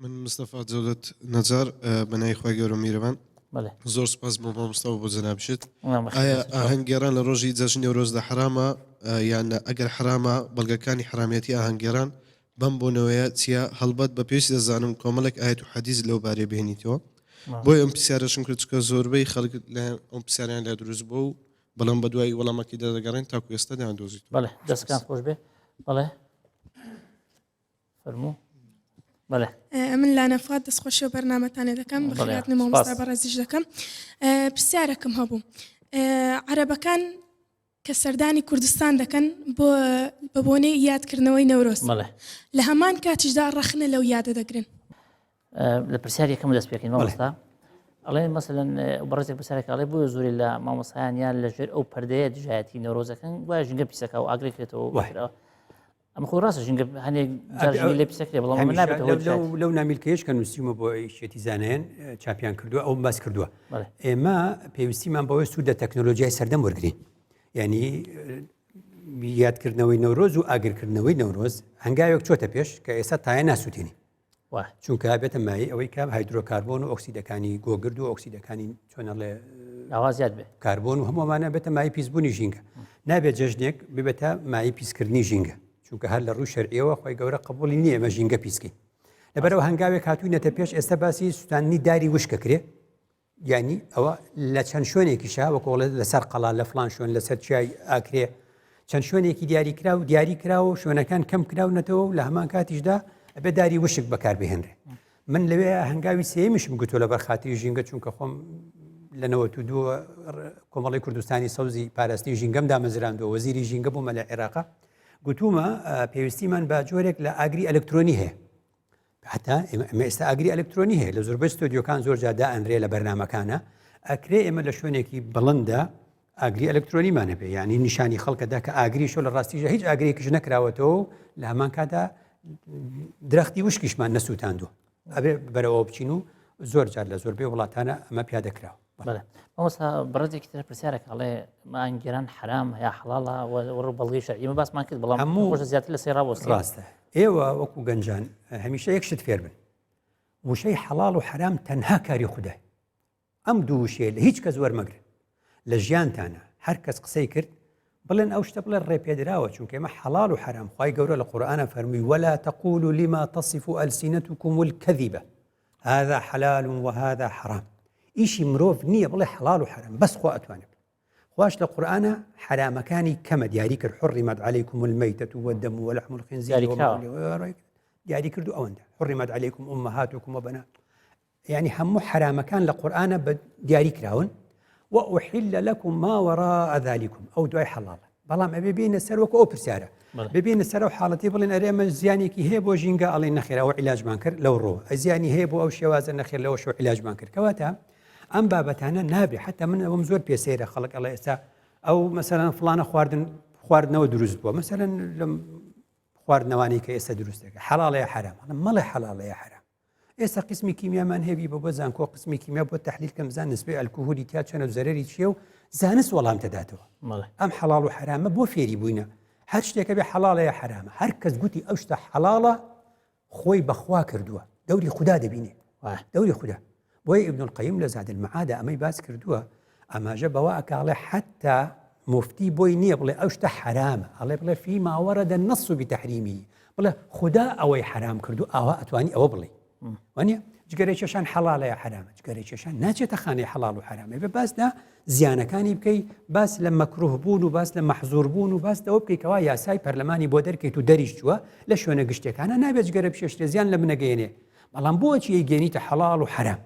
من مستەفا جەودەت نەجار بە ناوی خوای گەورە و میرەبان زۆر سوپاس بۆ مامۆستا و بۆ جەنابیشت. ئایا ئاهەنگ گێڕان لە ڕۆژی جەژنی نەورۆزدا حەرامە یان نا؟ ئەگەر حەرامە بەڵگەکانی حەرامیەتی ئاهەنگ گێڕان بەم بۆنەوەیە چیە؟ هەڵبەت بە پێویستی دەزانم کۆمەڵێک ئایەت و حەدیس لەو بارەیە بهێنیتەوە. بۆیە ئەم پرسیارەشم کرد چونکە زۆربەی خەڵک لایان ئەم پرسیارەیان لا دروست بووە و بەڵام بەدوای وەڵامەکەیدا دەگەڕێن تاکو ئێستا دەیاندۆزیتەوە. بەڵێ دەستکان خۆش بێ. بەڵێ فەرموو. بەڵێ. من لانە فواد دەستخۆشی و بەرنامەتانێ دەکەم بەخێرهاتنی مامۆستا بەڕێزیش دەکەم. پرسیارێکم هەبوو عەرەبەکان کە سەردانی کوردستان دەکەن بۆ بە بۆنەی یادکردنەوەی نەورۆز لە هەمان کاتیشدا ڕەخنە لەو یادە دەگرن. لە پرسیار یەکەم دەست پێکەین مامۆستا ئەڵێن مەسەلەن بەڕێزێک پرسیارێک ئەڵێ بۆیە زۆری لە مامۆستایان یان لەژێر ئەو پەردەیە دژایەتی نەورۆزەکەن وایە ژینگە پیسەکە و ئاگرێک کرێتەوە ئەمە خۆی ڕاستە ژینگە هەندێک جار ژینگە لێ پیسەکرێ بەڵام ئەمە نابێتە هۆی دژایەتی. لەو نامیلکەیەش کە نووسیومە بۆ یەکێتی زانایان چاپیان کردووە ئەوم باس کردووە ئێمە پێویستیمان بەوەی سوود لە تەکنۆلۆژیای سەردەم وەرگین یعنی یادکردنەوەی نەورۆز و ئاگرکردنەوەی نەورۆز هەنگاوێک چۆتە پێش کە ئێستا تایە ناسووتێنی چونکە بێتە مایەی ئەوەی کە هایدرۆکاربۆن و ئۆکسیدەکانی گۆگرد و ئۆکسیدەکانی چۆنەڵێ ئاوا زیاد بێ کاربۆن و هەموومانە بێتە مای پیسبوونی ژینگە نابێت جەژنێک ببێتە مای پیسکردنی ژینگە چونکە هەر لە ڕووی شەرعیەوە خۆی گەورە قبولی نییە ئێمە ژینگە پیسکەین لەبەرەوە هەنگاوێک هاتووینەتە پێش ئێستا باسی سووتاندنی داری وشکە کرێ یانی ئەوە لە چەند شوێنێکیشا وەکو ئەڵێ لەسەر قەڵا لە فڵان شوێن لەسەر چیای ئاکرێ چەند شوێنێکی دیاریکرا و دیاری کرا و شوێنەکان کەم کراونەتەوە و لە هەمان کاتیشدا ئەبێ داری وشک بەکار بهێنرێ من لەوێ هەنگاوی سێمیشم گوتۆ لەبەر خاتری ژینگە چونکە خۆم لە 92 کۆمەڵی کوردستانی سەوزی پاراستنی ژینگەم دامەزراندووە وەزیری ژینگە بوومە لە عێراقا گوتومە پێویستیمان بە جۆرێک لە ئاگری ئەلکترۆنی هەیە هەتا ئێمە ئێستا ئاگری ئەلکترۆنی هەیە لە زۆربەی ستۆدیۆکان زۆر جار دائەنرێ لە بەرنامەکانە ئەکرێ ئێمە لە شوێنێکی بڵندە ئاگری ئەلکترۆنیمان هەبێ یعنی نیشانی خەڵکەدا کە ئاگری شۆ لە ڕاستیژە هیچ ئاگرێکیش نەکراوەتەوە و لە هەمان کاتا درەختی وشکیشمان نەسووتاندووە ئەبێ بەرەوە بچین و زۆر جار لە زۆربەی وڵاتانە ئەمە پیادەکراوە بەڵێ مامۆستا بەڕێزێکی تر پرسیارێک ئەڵێ مانگێران حرام یا حەڵاڵە وەڕ بەڵگەی شەرعی ئێمە باسمان کرد بەڵام هەموو خۆشە زیاتر لە سەر ڕاوەستین ڕاستە ئێوە وەکو گەنجان هەمیشە یەک شت فێر بن وشەی حەڵاڵ و حەرام تەنها کاری خودای ئەم دوو وشەیە لە هیچ کەس وەرمەگرن لە ژیانتانە هەر کەس قسەی کرد بڵێن ئەو شتە بڵێ ڕێپێدراوە چونکە ئێمە حەڵاڵ و حەرام خوای گەورە لە قورئانە فەرمووی ولا تقولوا لما تصف ألسنتكم الكذب هذا حلال وهذا حرام ئیشی مرۆڤ نییە بڵێ حەڵال و حەرام بەس خوا ئەتوانێت خواش لە قورئانە حەرامەکانی کەمە دیاری کرد حرمت عليكم الميتة والدم ولحم الخنزير دیاری کرد و ئەوەندە حرمت عليكم أمهاتكم وبنات یعنی هەموو حرامەکان لە قورئانە بە دیاری کراون. وأحل لكم ما وراء ذلكم ئەو دوای حەڵاڵە بەڵام ئەبێ بینە سەر وەکو ئەو پرسیارە ببینە سەر ئەو حاڵەتی بڵێن ئەرێ ئەمە زیانێکی هەیە بۆ ژینگە ئەڵێن نەخێر ئەوە عیلاجمان کرد لەو ڕۆ زیانی هەیە بۆ ئەو شێوازە نەخێر لەوە شۆ عیلاجمان کرد کەواتە ئەم بابەتانە نابێ حتا من ئەوم زۆر پێ سەیرە خەڵک ئەڵێ ئێستا ئەو مەسەلەن فڵانە خواردن خواردنەوە دروست بووە مەسەلەن لەم خواردنەوانی کە ئێستا دروست دەکە حەڵاڵەیە حەرام مەڵێ حەڵاڵەیە حەرام ئێستا قسمی کیمیامان هەبی بە بۆ زانکۆ قسمی کیمیا بۆ تحلیل کەم زان نسبەی ئەلکوهولی تیا چەنە و زەرەری چییە و زانست وەڵام دەداتەوە ئەم حەڵاڵ و حرامە بۆ فێری بووینە هەر شتێکە بێ حەڵاڵەیە حرامە هەر کەس گوتی ئەو شتە حەڵاڵە خۆی بەخوا کردووە دەوری خودا دەبینێ دەوری خودا بۆیە ابن القیم لە زاد المعادا ئەمەی باس کردووە ئاماژە بەوە ئەکاڵێ حتا مفتی بۆی نییە بڵێ ئەو شتە حرامە ئەڵێ بڵێ فی ماوەرەدە نەص بتحریمی بڵێ خودا ئەوەی حرام کردو ئاوا ئەتوانی ئەوە بڵێ وانە جگەرە کێشان حەڵالە یا حرامە جگەرە کێشان ناچێتە خانەی حەڵال و حرامە بە باس لە زیانەکانی بکەی باس لە مەکروه بوون و باس لە مەحزور بوون و باس لەوە بکەی کەوا یاسای پەرلەمانی بۆ دەرکەیت و دەریش چووە لە شوێنە گشتەکانە نابێت جگەرە بکێشرێ زیان لە منەگەیەنێ بەڵام بۆچی ئەیگەێنیتە حەڵاڵ و حەرام؟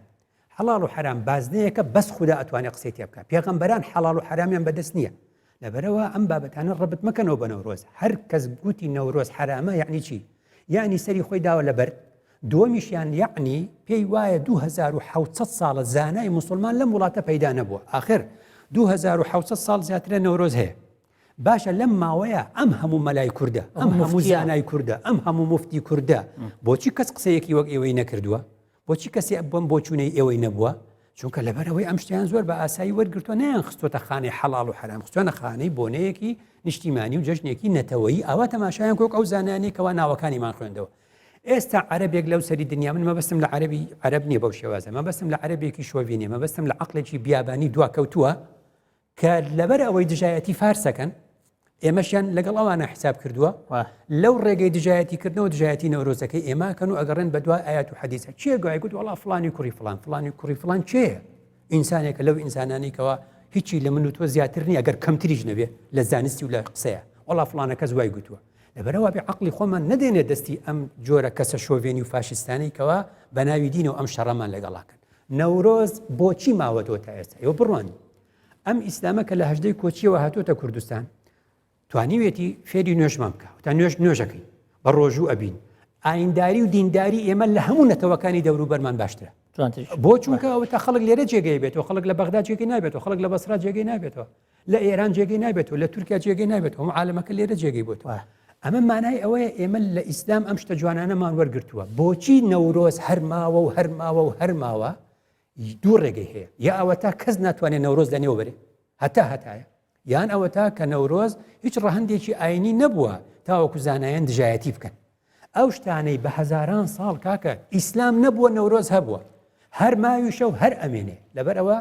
حەڵاڵ و حەرام بازنەیەکە بەس خودا ئەتوانێ قسەی تێ بکا پێغەمبەران حەڵاڵ و حەرامیان بەدەست نییە لەبەرەوە ئەم بابەتانە ڕەبت مەکەنەوە بە نەورۆز هەر کەس گوتی نەورۆز حەرامە یعنی چی یعنی سەری خۆی داوە لە بەرد دووەمیشیان یعنی پێی وایە 2600 ساڵە زانای مسلمان لەم وڵاتە پەیدا نەبووە آخر 2600 ساڵ زیاترە نەورۆز هەیە باشە لەم ماوەیە ئەم هەموو مەلای کوردە ئەم هەموو زانای کوردە ئەم هەموو مفتی کوردە بۆچی کەس قسەیەکی وەک ئێوەی نەکردووە بۆچی کەسی بەم بۆچوونەی ئێوەی نەبووە چونکە لەبەرەوەی ئەم شتیان زۆر بە ئاسایی وەرگتووە نیان خستۆتە خانەی حەڵاڵ و حەرام خستوانە خانەی بۆنەیەکی نیشتیمانی و جەژنێکی نەتەوەیی ئاوا تەماشایان کۆک ئەو زانانی کەوا ناوەکانیمان خوێندەوە ئێستا عەرەبێک لەو سەری دنیا من مەبەستم لە عەربی عەرب نییە بەو شێوازە مەبەستم لە عەربێکی شۆڤینی مەبەستم لە عقلێکی بیابانی دواکەوتووە کە لەبەر ئەوەی دژایەتی فارسەکەن ئێمەشیان لەگەڵ ئەوانە حساب کردووە لەو ڕێگەی دژایەتی کردنەوە دژایەتی نەورۆزەکەی ئێماکەن و ئەگەڕێن بە دوای ئاات و حەدیسە چیە گوای گوت وڵا فلانی کوڕی فلان فلانی کوڕی فلان چێە ئینسانێکە لەو ئینسانانی کەەوە هیچی لە من و تۆ زیاتر نییە ئەگەر کەمتریش نەبێ لە زانستی و لە قسەیە وڵا فلانە کەس وای گوتووە لەبەرەوە بێ عقلی خۆمان نەدێنێ دەستی ئەم جۆرە کەسە شۆڤێنی و فاشیستانەی کەوا بە ناوی دینەوە ئەم شەڕەمان لەگەڵاکەن نەورۆز بۆچی ماوەتەوە تا ئێستا ئێوە بڕوان ئەم ئیسلامە کە لە هەژدەی کۆچیەوە هاتوۆتە کوردستان توانیوێتی فێری نوێژمان بکە تا نوێژ نوێژەکەین بە ڕۆژوو ئەبین ئاینداری و دینداری ئێمە لە هەموو نەتەوەکانی دەوروبەرمان باشترە بۆ چونکە ئەوە تا خەڵک لێرە جێگەی بێتەوە خەڵک لە بەغدا جێگەی نابێتەوە خەڵک لە بەسرا جێگەی نابێتەوە لە ئێران جێگەی نابێتەوە لە تورکیا جێگەی نابێتەوە هەموو عالەمەکە لێرە جێگەی بۆتەوە ئەمە مانای ئەوەیە ئێمە لە ئیسلام ئەم شتە جوانانەمان وەرگتووە بۆچی نەورۆز هەرماوە و هەرماوە و هەرماوە دوو ڕێگەی هەیە یا ئەوەتا کەس ناتوانێت نەورۆز لە نێو بەرێ هەتا هەتایە یان ئەوەتا کە نەورۆز هیچ ڕەهندێکی ئاینی نەبووە تاوەکو زانایان دژایەتی بکەن ئەو شتانەی بە هەزاران ساڵ کاکە ئیسلام نەبووە نەورۆز هەبووە هەر ماویشە و هەر ئەمێنێ لەبەر ئەوە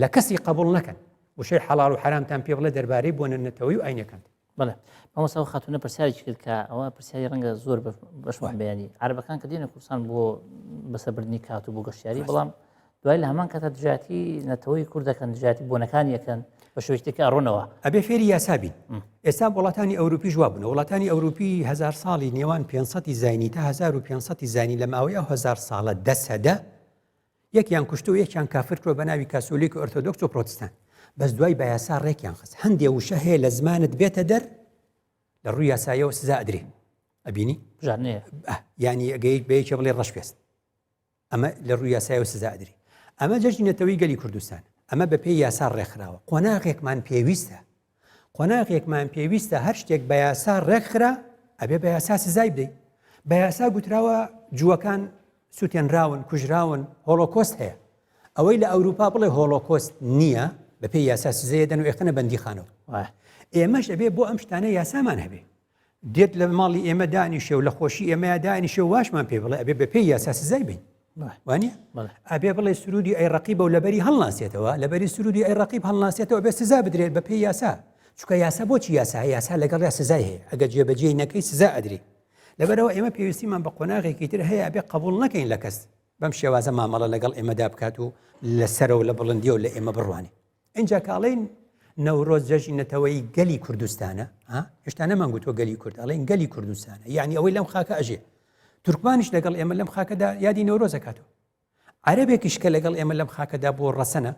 لە کەسی قبول نەکەن وشەی حەڵال و حەرامتان پێ بڵێ دەربارەی بۆنە نەتەوەی و ئاینەکان بەڵێ مامۆستا ئەو خاتونە پرسیارێکی کرد کە ئەوە پرسیاری ڕەنگە زۆر بەشمان بەیانی عەرەبەکان کە دێنە کوردستان بۆ بەسەربردنی کات و بۆ گەشتیاری بەڵام دوای لە هەمان کاتە دژاتی نەتەوەی کوردەکەن دژاتی بۆنەکان یەکەن بە شێوەیەکی ئەڕۆنەوە ئەبێ فێری یاسا بین ئێستا وڵاتانی ئەوروپیش وابوون وڵاتانی ئەوروپی هزار ساڵی نێوان 500 زینی تا 1500 زینی لە ماوەی ئەو هزار ساڵە دە سەدە یەکیان کوشتو یەکیان کافر کردوە بە ناوی کاسۆلیک و ئۆرتۆدۆکس و پرۆتستان بەس دوای بە یاسا ڕێکیان خست هەندێ وشە هەیە لە زمانت بێتە دەر لە ڕووی یاسایەوە سزا ئەدرێ ئەبینی بژانەیە ینی ئەگەیت بە یەکێ بڵێ ڕەش پێست ئەمە لە ڕووی یاسایەوە سزا ئەدرێ ئەمە جەژنی نەتەوەی گەلی کوردستان ئەمە بە پێی یاسا ڕێکخراوە قۆناغێکمان پێویستە قۆناغێکمان پێویستە هەر شتێک بە یاسا ڕێکخرا ئەبێ بە یاسا سزای بدەیت بە یاسا گوتراوە جووەکان سوتێنراون کوژراون هۆڵۆکۆست هەیە ئەوەی لە ئەوروپا بڵێ هۆڵۆکۆست نییە بە پێی یاسا سزەیە دەن و ئێخەنە بەندیخانەوە ئێمەش ئەبێ بۆ ئەم شتانە یاسامان هەبێ دێت لە ماڵی ئێمە دانیشێ و لە خۆشی ئێمەیا دانیشێ و واشمان پێ بڵێ ئەبێ بە پێی یاسا سزای بین وانە ئەبێ بڵێ سرودی ئەی ڕقیبە و لەبەری هەڵناسێتەوە لەبەری سرودی ئەی ڕقیب هەڵناسێتەوە بێ سزا بدرێت بە پێی یاسا چونکە یاسا بۆچی یاسا یاسا لەگەڵ یا سزای هەیە ئەگەر جێبەجێی نەکەی سزا ئەدری لەبەرەوە ئێمە پێویستیمان بە قۆناغێکی تر هەیە ئەبێ قبول نەکەین لە کەس بەم شێوازە مامەڵە لەگەڵ ئێمەدا بکات و لەسەرەوە لە بڵندیەوە لە ئێمە بڕوانێ ئینجا کە ئەڵێین نەورۆز جەژنی نەتەوەیی گەلی کوردستانە هێشتا نەمانگوتووە گەلی کورد ئەڵێن گەلی کوردستانە یعنی ئەوەی لەم خاکە ئەژێ تورکمانیش لەگەڵ ئێمە لەم خاکەدا یادی نەورۆز ئەکاتەوە عەرەبێکیش کە لەگەڵ ئێمە لەم خاکەدا بۆ ڕەسەنە.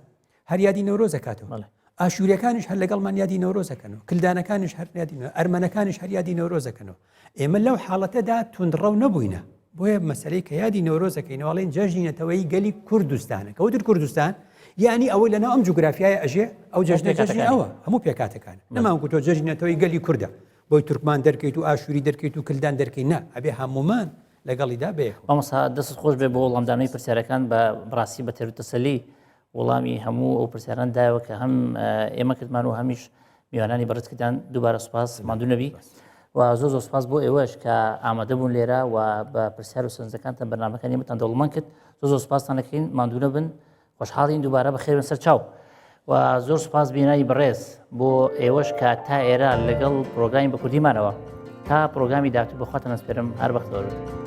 هەر یادی نەورۆز ئەکاتەوە. ئاشووریەکانیش هەر لەگەڵمان یادی نەورۆز ئەکەنەوە، کلدانەکانیش هەر یادی ئەرمەنەکانیش هەر یادی نەورۆز ئەکەنەوە. ئێمە لەو حاڵەتەدا توندڕەو نەبووینە. بۆیە مەسەلەی کە یادی نەورۆز ئەکەینەوە ئەڵێن جەژنی نەتەوەیی گەلی کوردستانە. کە وتت کوردستان یعنی ئەوەی لەناو ئەم جوگرافیایە ئەژێ ئەو جەژنە جەژنی ئەوە هەموو پێکهاتەکانە. نەمان گوتووە جەژنی نەتەوەیی گەلی کوردە بۆی تورکمان دەرکەیت و ئاشووری دەرکەیت و کلدان دەرکەی نا ئەبێ هەموومان لەگەڵیدا بەیەکەوە. مامۆستا دەستت خۆش بێ بۆ وەڵامدانەوەی پرسیارەکان بە بڕاستی بە تێروتەسەلی وەڵامی هەموو ئەو پرسیاران دایەوە کە هەم ئێمە کردمان و هەمیش میوانانی بەڕێز کردان دووبارە سوپاس ماندوو نەبی و زۆر زۆر سوپاس بۆ ئێوەش کە ئامادە بوون لێرە و بە پرسیار و سەرنجەکانتان بەرنامەکانی ئێمەتان دەوڵەمەند کرد زۆر زۆر سوپاستان دەکەین ماندوو نەبن خۆشحاڵین دووبارە بەخێربێن سەر چاو و زۆر سوپاس بینایی بەڕێز بۆ ئێوەش کە تا ئێرە لەگەڵ پرۆگرامی بە کوردیمانەوە تا پرۆگرامی داهاتوو بەخواتان ئەسپێرم هەر بەختەوەر بن.